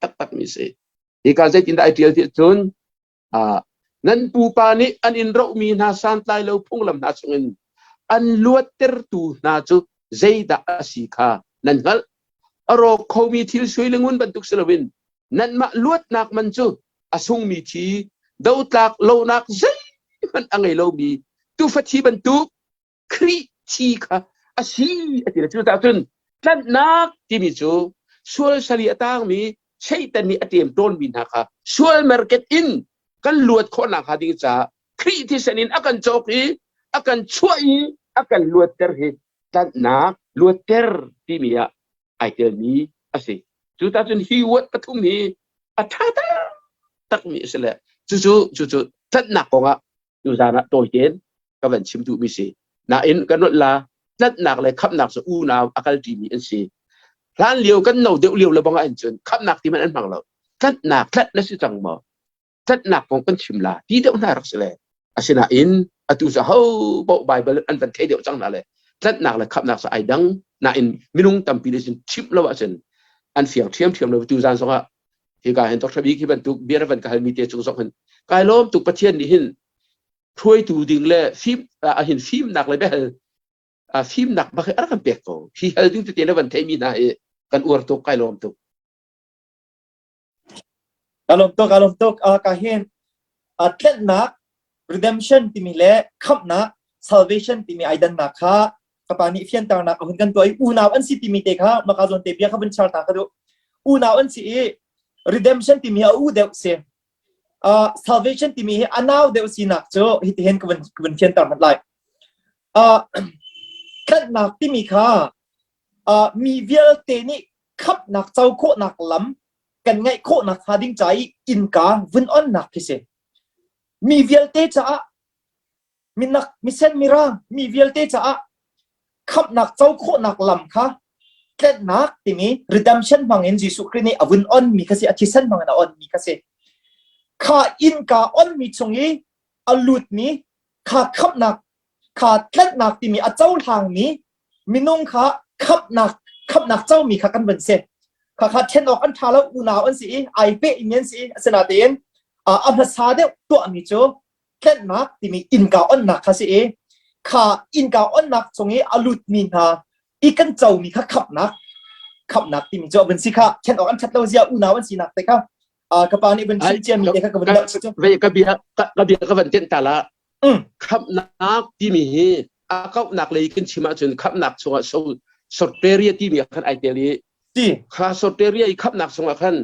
taktak mi si. Hika zeitindah ai ṭial ti cun nan pupa nih an in rohmi hna santlai lo phunglam hna chungin an luattertu hna cu zeidah a si kha nan hngalh. A rawk khomi thil sui le ngun bantuk si loin nanmah luatnak man cu a sungmi thi dotlak lonak zeihmanh a ngei lomi tufa thi bantuk Khrih thi kha a si a ti le cu cun tlanhnak timi cu sual sali a tangmi Satan nih a ṭem tawnmi hna kha sual market in kan luat khawhnak hnga ding caah Khrih thisen in a kan cawk i a kan chuah i a kan luatter hi tlanhnak luatter timi ah ai telmi a si. Cu ta cun hi word pathum hi a ṭha taktakmi a si le cucu cucu tlanhnak kongah tuzaan ah tawi tein ka van chim duhmi si. Nain ka nolh la tlanhnak le khamhnak cu unau a kal ṭimi an si. Hlan lio kan no deuh lio le bang ah cun khamhnak ti hmanh an hmang lo. Tlanhnak tlanh na si cang maw? Tlanhnak kong kan chim la ti deuh hna rak si le. Asinain atu cu ho paoh Baibal an van thei deuh cang hna le tlanhnak le khamhnak cu ai dang. Nain minung tampi nih cun chimh lo ahcun an fiang ṭhiamṭhiam lo. Tuzaan zongah hika hin Dr. Bik hi bantuk bia van ka halmi te cung zong hin Kai lawm tuk Pathian nih hin hruaitu ding le fim a hin fimnak le biahal fimnak bak hi a rak kan pek ko. Hi hal ding tete na van theimi hna hi kan uar tuk kai lawm tuk.
Ka lawm tuk, ka lawm tuk. Ka hin tlenhnak redemption timi le khamhnak salvation timi ai dannak kha ka pa nih fianternak a hun kan tuah i unau an si timi te kha maka zawn te bia kha vun char ta ka duh. Unau an si i redemption timi a u deuh si. Salvation timi hi a nau deuh sinak cu hitihin ka vun fianter hmat lai. Tlanhnak timi kha mi vialte nih khamhnak co khawhnak lam kan ngeih khawhnak hnga ding ca i innka vun onnak khi si. Mi vialte caah minak misen mirang mi vialte caah khamhnak co khawhnak lam kha tlenhnak timi redemption hmangin Jesuh Khrih nih a vun on mi kha si a thisen hmangin a on mi kha si kha innka on mi chung i a lut mi kha khamhnak kha tlenhnak timi a cohlang mi minung kha khamhnak khamhnak comi kha kan van si. Kha kha then awk an tha lo unau an si i ai pe in an si i asinain a hmasa deuh tuahmi cu tlenhnak timi innka onnak kha si i kha innka onnak chung i a lutmi hna i kan comi kha khamhnak khamhnak timi cu a vun si kha then awk an that lo zia unau an sinak te kha ka pa nih vun chim ciami te kha ka vun doh cu
ka bia ka bia ka van tenh ta la Khamhnak timi hi a kauhnak lei kan chim ahcun khamhnak chungah soteria timi ah khan ai tel i kha soteria i khamhnak chungah khan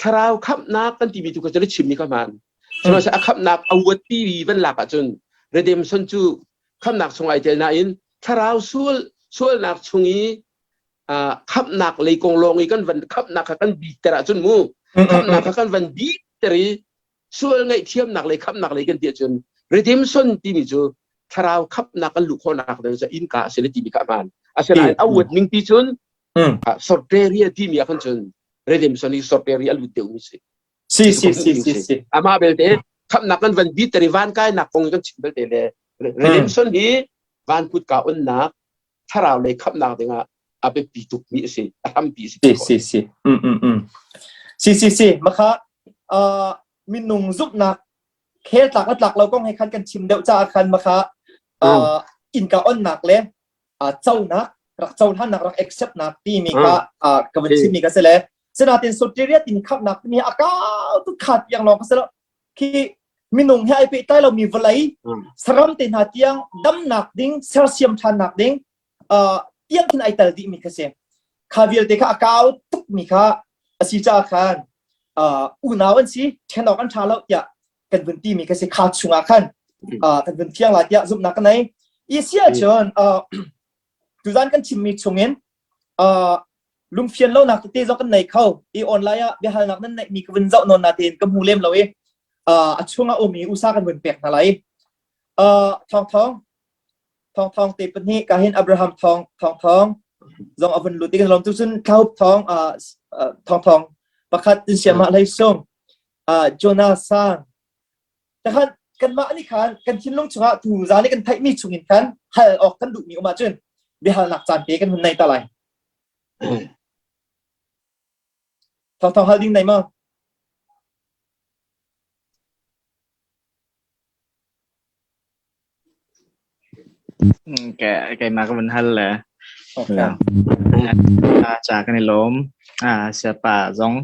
thlarau khamhnak kan timi tu kha cu chimmi kha hmaan. Sihmanhsehlaw a khamhnak a uat timi van lak ahcun redemption cu khamhnak chung ai tel nain thlarau sual sualnak chung i khamhnak lei kong lawng i kan van khamhnak kha kan biter ahcun mu khamhnak kha kan van biter i sual ngaihthiamnak lei khamhnak lei kan ti ahcun redemption timi cu thlarau khamhnak kan luh khawhnak ding cu innka a si le timi kha a hmaan. Asinain a uat ning ti cun soteria timi ah khan cun redemption hi soteria a lut deuhmi si.
Si si si si si.
Amah belte khamhnak kan van biter i van kainak kong kan chim belte le redemption hi van kutka unnak thlarau lei khamhnak dingah a biapi tukmi a si a hrampi a si
si si si mm mm mm si si si makha uh, minung zumhnak khel tlak a tlak lo kong he khan kan chim deuh caah khan makha uh, innka onnak le uh, conak rak cohlannak rak accept nak timi kha uh, ka van chimmi ka si le sinatin soteria tin khamnak timi a kau tu khat yang lawng ka si lo khi minung he ai pehtlai lomi vawlei saram te hna tiang damnak ding sersiam ṭhannak ding tiang khin ai tel dihmi kha si kha vialte kha a kau tukmi kha a si caah khan unau an si ṭhen awk an ṭha lo tiah kan vun timi kha si kha chungah khan kan vun fiang lai tiah zumhnak ka nei i si ahcun tuzan kan chimmi chungin lungfian lonak tete zong kan nei kho i online ah biahalnak nan neihmi ka vun zoh nawn natein ka hmu lem lo i a chungah um i usa kan vun pek hna lai thawng thawng thawng thawng te pahnih ka hin Abraham thawng thawng thawng zong a vun lut i kan lawm tu cun thlaup thawng thawng thawng pakhat in siamah hlei sung Jonah sang Takhan kanmah nih khan kan thinlung chungah tu zan i kan theihmi chungin khan hal awk kan duhmi um ahcun biahalnak caan te kan hun nei ta lai. Thawng thawng hal ding nei maw?
Keimah ka van hal le ca kan i lawm. Siapa zong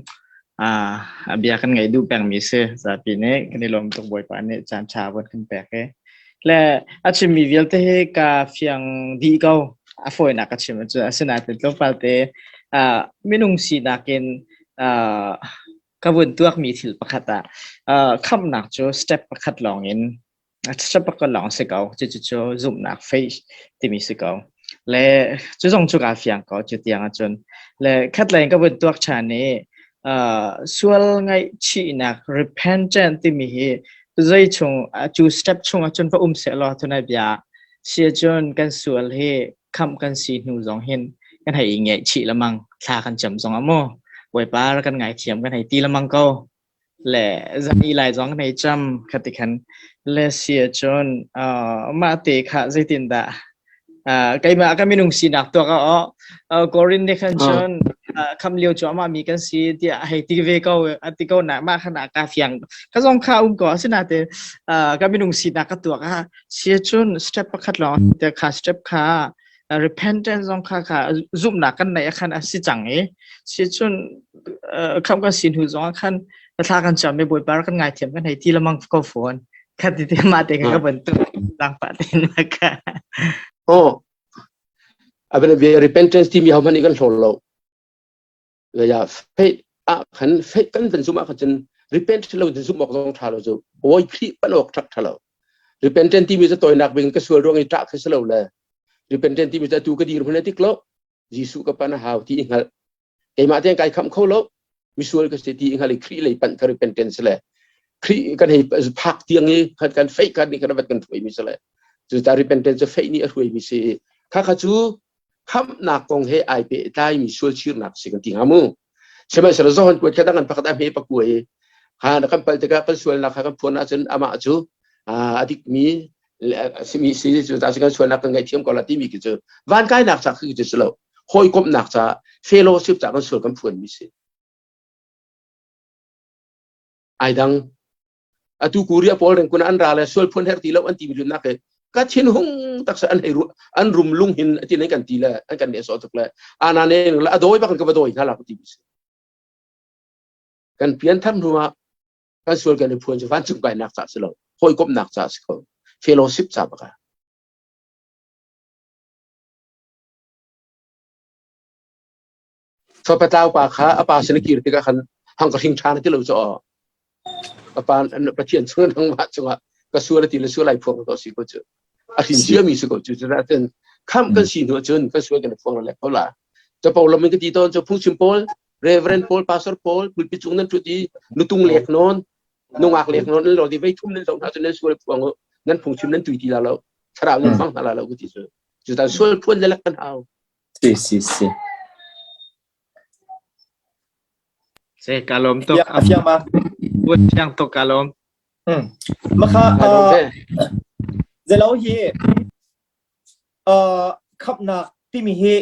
a bia kan ngaih duh pengmi si. Zapi nih kan i lawm tuk Bawipa nih caan ṭha von kan pek i. Le a chimmi vialte hi ka fiang dih ko. A fawinak ka chim ahcun asinain tlawmpal te minung sinak in ka vun tuakmi thil pakhat ah khamhnak cu step pakhat lawng in step pakhat lawng si ko. Cucu zumhnak faith timi si ko. Le cu zong cu kaa fiang ko cu tiang ahcun. Le khatlei in ka vun tuak ṭhan i sual ngaihchihnak repentance timi hi zei chung cu step chung ahcun va um sehlaw tunai bia si ahcun kan sual hi khamh kan si hnu zong hin kan hei i ngaihchih lemang thla kan cam zong ah mu Bawipa kan ngaithiam kan hei ti lemang ko le zan i lai zong kan hei cam khati khan le si ahcun mah te kha zeitindah keimah ka minung sinak tuak ah Korin nih khan cun Kham lio cu amah mi kan si tiah hei ti ve ko a ti ko na mah khan ka fiang ka zong kha um ko asinain ka minung sinak ka tuak ah si cun step pakhat lawng te kha step kha repentance zong kha kha zumhnak kan neih khan a si cang i si cun kham kan sin hu zong khan thla kan cam i bawipa kan ngaithiam kan hei ti lamang ko fawn kha ti te ma te ka bantuk lang pa te na ka
oh abene repentance ti mi ho man kan hlol lo ya faith ah khan faith kan van zum ah khan cun repent lo zum awk zong tha lo cu bawi khrih pan awk thak tha lo repentant timi cu toinak bing ka sual ruang i ṭah khi si lo le repentant timi cu atu ka dir hmun tik lo Jesuh ka pan a hau ti i hngalh keimah tein kai khamh kho lo misual ka si ti i hngalh i Khrih lei panh ka repentance le Khrih kan hei phak tiang i kan kan faith kan nih kan vat kan hruai mi si le cu ta repentance cu faith nih a hruai mi si kha kha cu khamhnak kong he ai pehtlaimi sualchirnak si kan ti hnga mu. Sihmanhsehlaw Johan kuat kha dang an pakhat a hme pakua i ha na kan pal tikah kan sualnak kha kan phuan ahcun amah cu a dikmi simi si cu ta kan sualnak kan ngaihthiam ko la timi khi cu van kainak ca khi cu si lo hawikomhnak ca fellowship ca kan sual kan phuan mi si ai dang atu Korea pawl reng kun an ra le sual phun her ti lo an ti mi nak ke ka thin hung tak sa an hei an rum lung hin ati nan kan ti le an kan ne so tuk le ana ne la adoi bak ka doi hna la ti si kan pian thar hnu ah kan sual kan i phuan chu van cung kai nak cha si lo hoi kop nak cha si ko fellowship cha baka Fapa tlau pa kha a pa sin a kir tikah khan hang ka hring ṭhan ti lo cu aw. A pa Pathian chung nangmah cungah ka sual a ti le sual ai phuang ko si ko cu. A hrin ciami si ko cu. Cucaah khamh kan si hnu cun kan sual kan i phuang le ko la. Capo lam in ka ti tawn cu phungchim pawl, Reverend pawl, Pastor pawl, pulpit cung nan ṭhut i nutung lek nawn, nungak lek nawn nan lo di vei thum nan zoh hna cu nan sual phuang u, nan phungchim nan tui ti la lo, thlarau nan fang hna la lo ka ti cu. Cutan sual phuan le lek kan hau.
Si si si.
Se ka lawm tuk.
A fiang ma?
Fiang tuk ka lawm.
Hmm. Makha zelo hi khamnak timi hi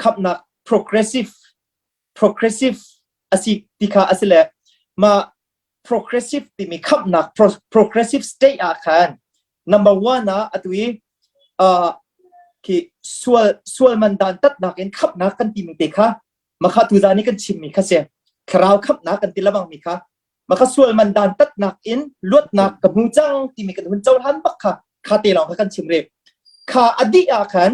khamnak progressive progressive asi ti kha asile ma progressive timi khamnak progressive state ah khan number one ah atu i uh, khi sual sual man dan tatnak in khamnak kan timi te kha makha tu zan i kan chimmi kha si thlarau khamnak kan ti lamang mi kha maka sual man dan tatnak in luatnak ka hmu cang timi kan hun cohlan bak kha kha te lawng kha kan chim re kha adi ah khan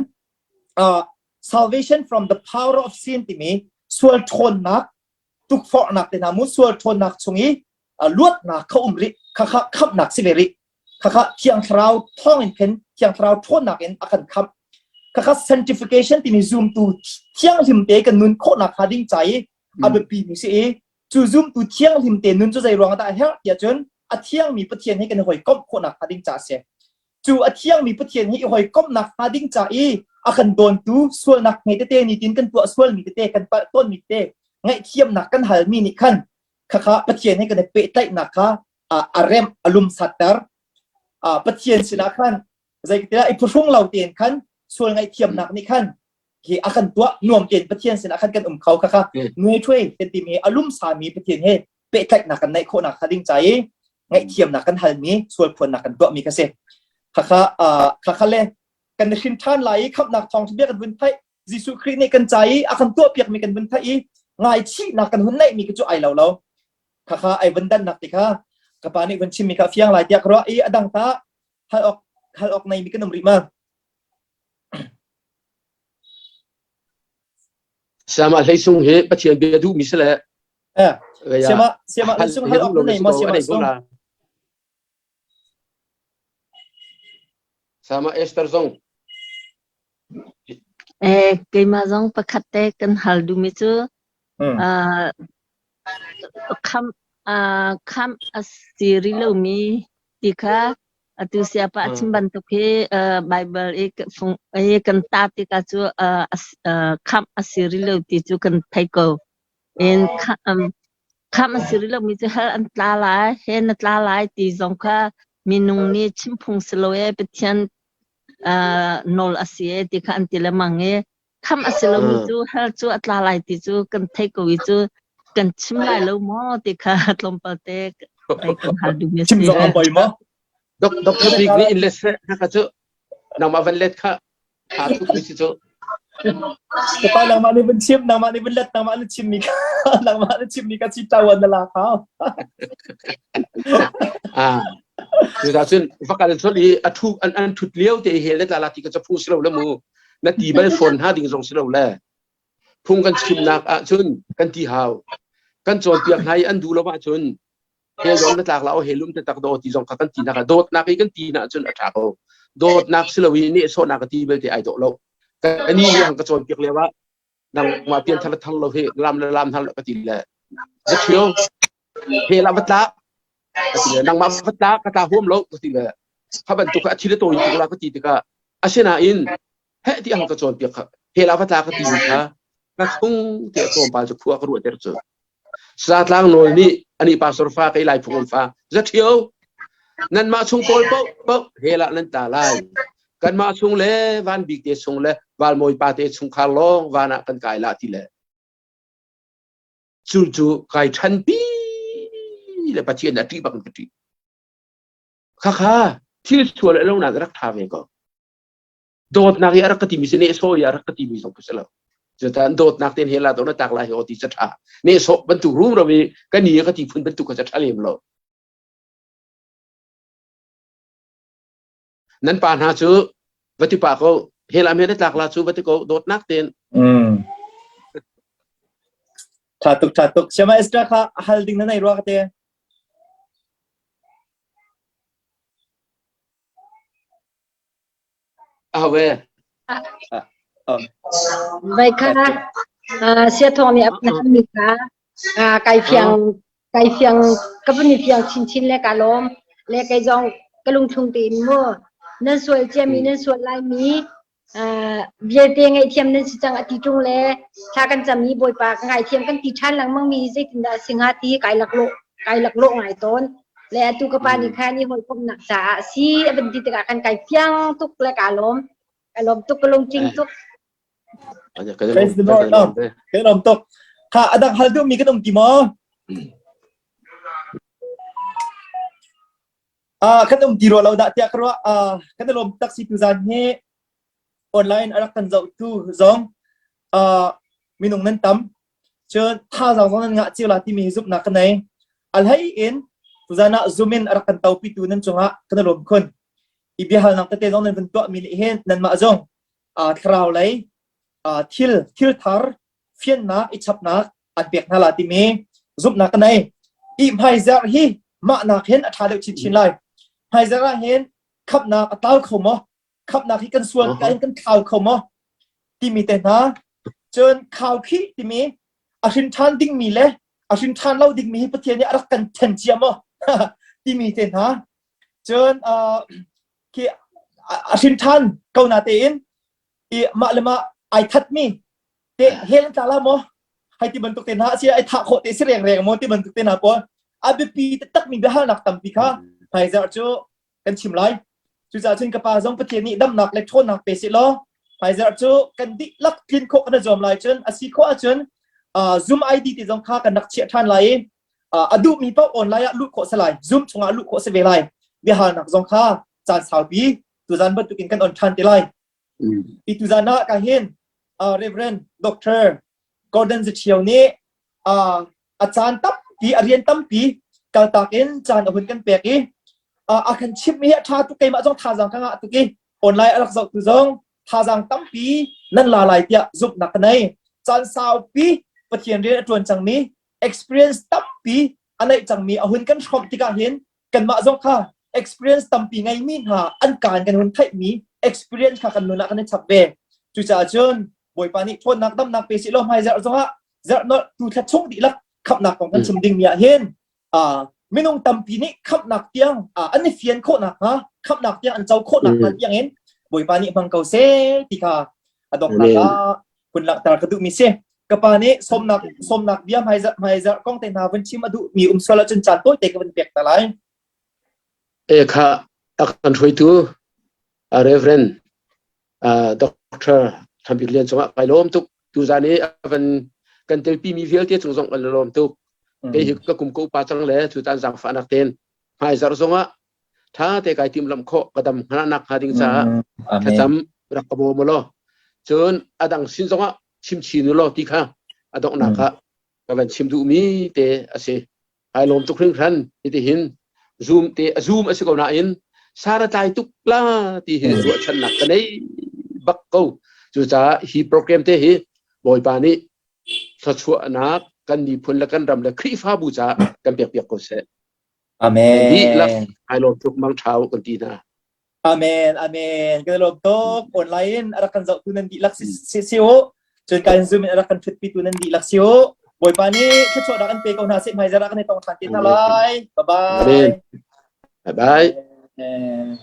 uh, salvation from the power of sin timi sual ṭhawnnak tukforhnak te hna mu sual ṭhawnnak chung i luatnak kha um rih kha kha khamhnak si ve rih kha kha thiang thlarau thawng in khin thiang thlarau ṭhawnnak in a kan khamh kha kha sanctification timi zumtu thianghlim te kan nun khawhnak hnga ding ca i a biapi mi si i cu zumtu thianghlim te nun cu zei ruang dah a herh tiah cun a thiangmi Pathian he kan i hawikomh khawhnak hnga ding ca a si cu a thiangmi Pathian he i hawikomhnak hnga ding ca i a kan dawntu sualnak hme tete nitin kan tuah sualmi tete kan palh tawnmi tete ngaihthiamnak kan halmi nih khan khakha Pathian he kan i pehtlaihnak kha a remh a lumsatter Pathian sinah khan zeitilah i phuhrung lo tein khan sual ngaihthiamnak nih khan hi a kan tuah nuam tein Pathian sinah khan kan um kho khakha nuai thuai kan timi a lumsami Pathian he pehtlaihnak kan neih khawhnak kha ding ca i ngaihthiamnak kan halmi sual phuannak kan tuahmi kha si khakha khakha le kan hrin ṭhan lai i khamhnak thawng bia kan vun theih Jesuh Khrih nih kan ca i a kan tuahpiakmi kan vun theih i ngaichihnak kan hun neihmi khi cu ai lo lo khakha ai vun dannak ti kha ka pa nih vun chimmi kha fiang lai tiah ka ruah i a dang ta hal awk hal awk neimi kan um rih ma
Sama hlei sung hi Pathian bia duhmi si le
Eh, siama siama hlei sung hal awk na nei maw siama sung
Sama Esther zong
Eh, keimah zong pakhat te kan hal duhmi cu uh, kham uh, kham a si rih lomi ti kha atu siapa a chim bantuk hi uh, Bible i fung i kan ta tikah cu uh, uh, kham a si rih lo ti cu kan thei ko. In um, kham a si rih lomi cu hell an tla lai, he na tla lai ti zong kha minung nih chim phung si lo e Pathian uh, nawl a si e ti kha an ti lengmang i. Khamh a si lomi cu hell cu a tla lai ti cu kan theih ko i cu kan chim lai lo maw ti kha tlawmpal te pei kan hal duhmi a
Chim
si.
zong a poi maw?
Dr. Bik nih in let seh kha cu nangmah van let kha tha tuk mi si cu.
Ka nangmah nih van chim, nangmah nih van let, nangmah nih chim mi kha nangmah nih chim mi kha chi tawan na la kha.
Ah. Cuta cun va kal chol i a thu an an thut lio te he le tla la ti ka cha phung si lo le mu na ti bal fawn hna ding zong si lo le phung kan chimnak ah cun kan ti hau kan cawnpiak hna i an duh lo ahcun he zong na tlak la o he lum te tak do ti zong kha kan ti nak ah dawtnak i kan ti na cun a tha ko dawtnak si lo i nehsawhnak ka ti belte ai dawh lo ka ni ni hang ka cawnpiak lio ah nangmah pian thar thar lo hi lam le lam hnar ka ti le zathio he la va tla ka ti le nangmah va tla ka tla huam lo ka ti le kha bantuk a thil tawi tuk la ka ti tikah asinain he ti ang ka cawnpiak kha he la va tla ka ti mi kha ka chung te tlawmpal cu khua ka ruah ter cu Zatlang nawl nih ani pastor fa kei lai phung fa zathio nanmah chung pawl paoh paoh hell ah nan tla lai kanmah chung le van bik te chung le valmawi pa te chungkhar lawng van ah kan kai la ti le cu cu kai ṭhan pi le Pathian a ṭih bak in ka ṭih khakha thil sual lo nak rak ṭha ve ko dawtnak i a rak ka timi si nehsawh i a rak ka timi zong ka si lo cutan dawtnak ten he la do na tak lai ho ti ca ṭha nehsawh bantuk rumro i ka ni ka ti phun bantuk ka ca ṭha lem lo nan pa hna cu va ti pa ko he la me na tlak la cu va ti ko dawtnak ten
Tha tuk tha tuk Siama Esther kha hal ding na nei rua ka te
Awe.
Vai kha sia thong nih a mi kha kai fiang kai fiang ka vun i fiang chinchin le ka lawm le kei zong ka lungthlung tein mu nan sual ciami nan sual lai mi vialte ngaihthiam nan si cang a ti ṭung le thla kan cam i Bawipa ka ngaithiam kan ti ṭhan lengmang mi hi zeitindah a si hnga ti kai laklawh kai laklawh ngai tawn le atu ka pa nih khan i hawikomhnak caah si a van ti tikah kan kai fiang tuk le ka lawm ka lawm tuk ka lungtling tuk
Praise the Lord. Kan lawm tuk. Kha adang hal duhmi kan um ti maw? Ah, kan um ti rua lo dah tiah ka ruah. Ah, kan i lawm tak si tuzan hi online a rak kan zohtu zong ah, minung nan tam. Cun thazaang zong nan ngah cio la timi hi zumhnak ka nei. A hlei in tuzan ah Zoom in a rak kan topitu nan cungah kan i lawm khun. I biahalnak tete zong nan vun tuahmi nih hin nanmah zong ah, thlarau lei ah, thil thil thar fiannak i chapnak an pek hna la timi zumhnak ka nei. I hmaizarh hi mah nak hin a ṭha deuh chinchin lai. Hmaizarh ah hin khamhnak a tlau kho maw? Khamhnak hi kan sual tikah hin kan thlau kho maw? Timi te hna. Cun khaukhih timi a hrin ṭhan dingmi le a hrin ṭhan lo dingmi hi Pathian nih a rak kan ṭhen cia maw? timi te hna. Cun uh, khi a hrin ṭhan ko na tein i mah le mah ai thatmi te hel tla la maw hai ti bantuk te hna si ai thah khawh te si reng reng maw ti bantuk te hna pawl a biapi taktak mi biahalnak tampi kha hmaizarh cu kan chim lai cucaah cun ka pa zong Pathian nih damnak le ṭhawnnak pe seh law hmaizarh cu kan dihlak tlin khawh kan i zuam lai cun a si khawh ahcun Zoom ID ti zong kha kan rak chiah ṭhan lai i a duhmi paoh online ah luh khawh si lai Zoom chungah luh khawh si ve lai biahalnak zong kha caan saupi tuzan bantukin kan on ṭhan te lai Hi tuzan ah ka hin Reverend Dr. Gordon Zachio nih a caan tampi a rian tampi kaltak in caan a hun kan pek i a kan chimh hi a ṭha tuk keimah zong thazaang ka ngah tuk i online a rak zohtu zong thazaang tampi nan la lai tiah zumhnak ka nei caan saupi Pathian rian a ṭuan cangmi experience tampi a neih cangmi a hun kan hrawmh tikah hin kanmah zong kha experience tampi ngeimi hna an kaan kan hun theihmi experience kha kan nun ah kan i chap ve cucaah cun bawipa nih ṭhawnnak damnak pe sih law hmaizarh zongah zarh nolh tu thla chung dihlak khamhnak kong kan chim dingmi ah hin minung tampi nih khamhnak tiang an i fian khawhnak hnga khamhnak tiang an co khawhnak hnga tiang in bawipa nih hmang ko seh ti kha a donghnak ah hun langhter ka duhmi si ka pa nih sawmnak sawmnak bia hmaizarh hmaizarh kong te hna vun chim a duhmi um sual ahcun caan tawite ka vun pek ta lai.
E kha a kan hruaitu Reverend Dr. Thambik Lian cungah kai lawm tuk. Tuzan i a van kan telpi mi vialte cung zong kan lawm tuk. Kei hi ka kum ko upa cang le tutan zaangfahnak ten hmaizarh zongah tha te kai tim lam khawh ka dam hna nak hnga ding caah thlacam rak ka bawm law cun adang sin zongah chim chin u law ti kha a donghnak ah ka van chim duhmi te a si. Ai lawm tuk hringhran hitihin zoom te a zoom a si ko nain sara tlai tuk la ti hi ruahchannak ka nei bak ko. Cucaah hi program te hi Bawipa nih thluachuahnak kan miphun le kan ram le Khrihfabu caah kan pek piak ko seh.
Amen.
Dihlak ai lawm tuk mang ṭha kan ti hna.
Amen, amen. Kan lawm tuk. Online in a rak kan zohtu nan dihlak si si si u. Cun kan Zoom in a rak kan ṭhutpitu nan dihlak si u. Bawipa nih thluachuahnak an pe ko hna seh hmaizarh ah kan i tong ṭhan te hna lai. Bye bye.
Amen. Bye bye.
Amen.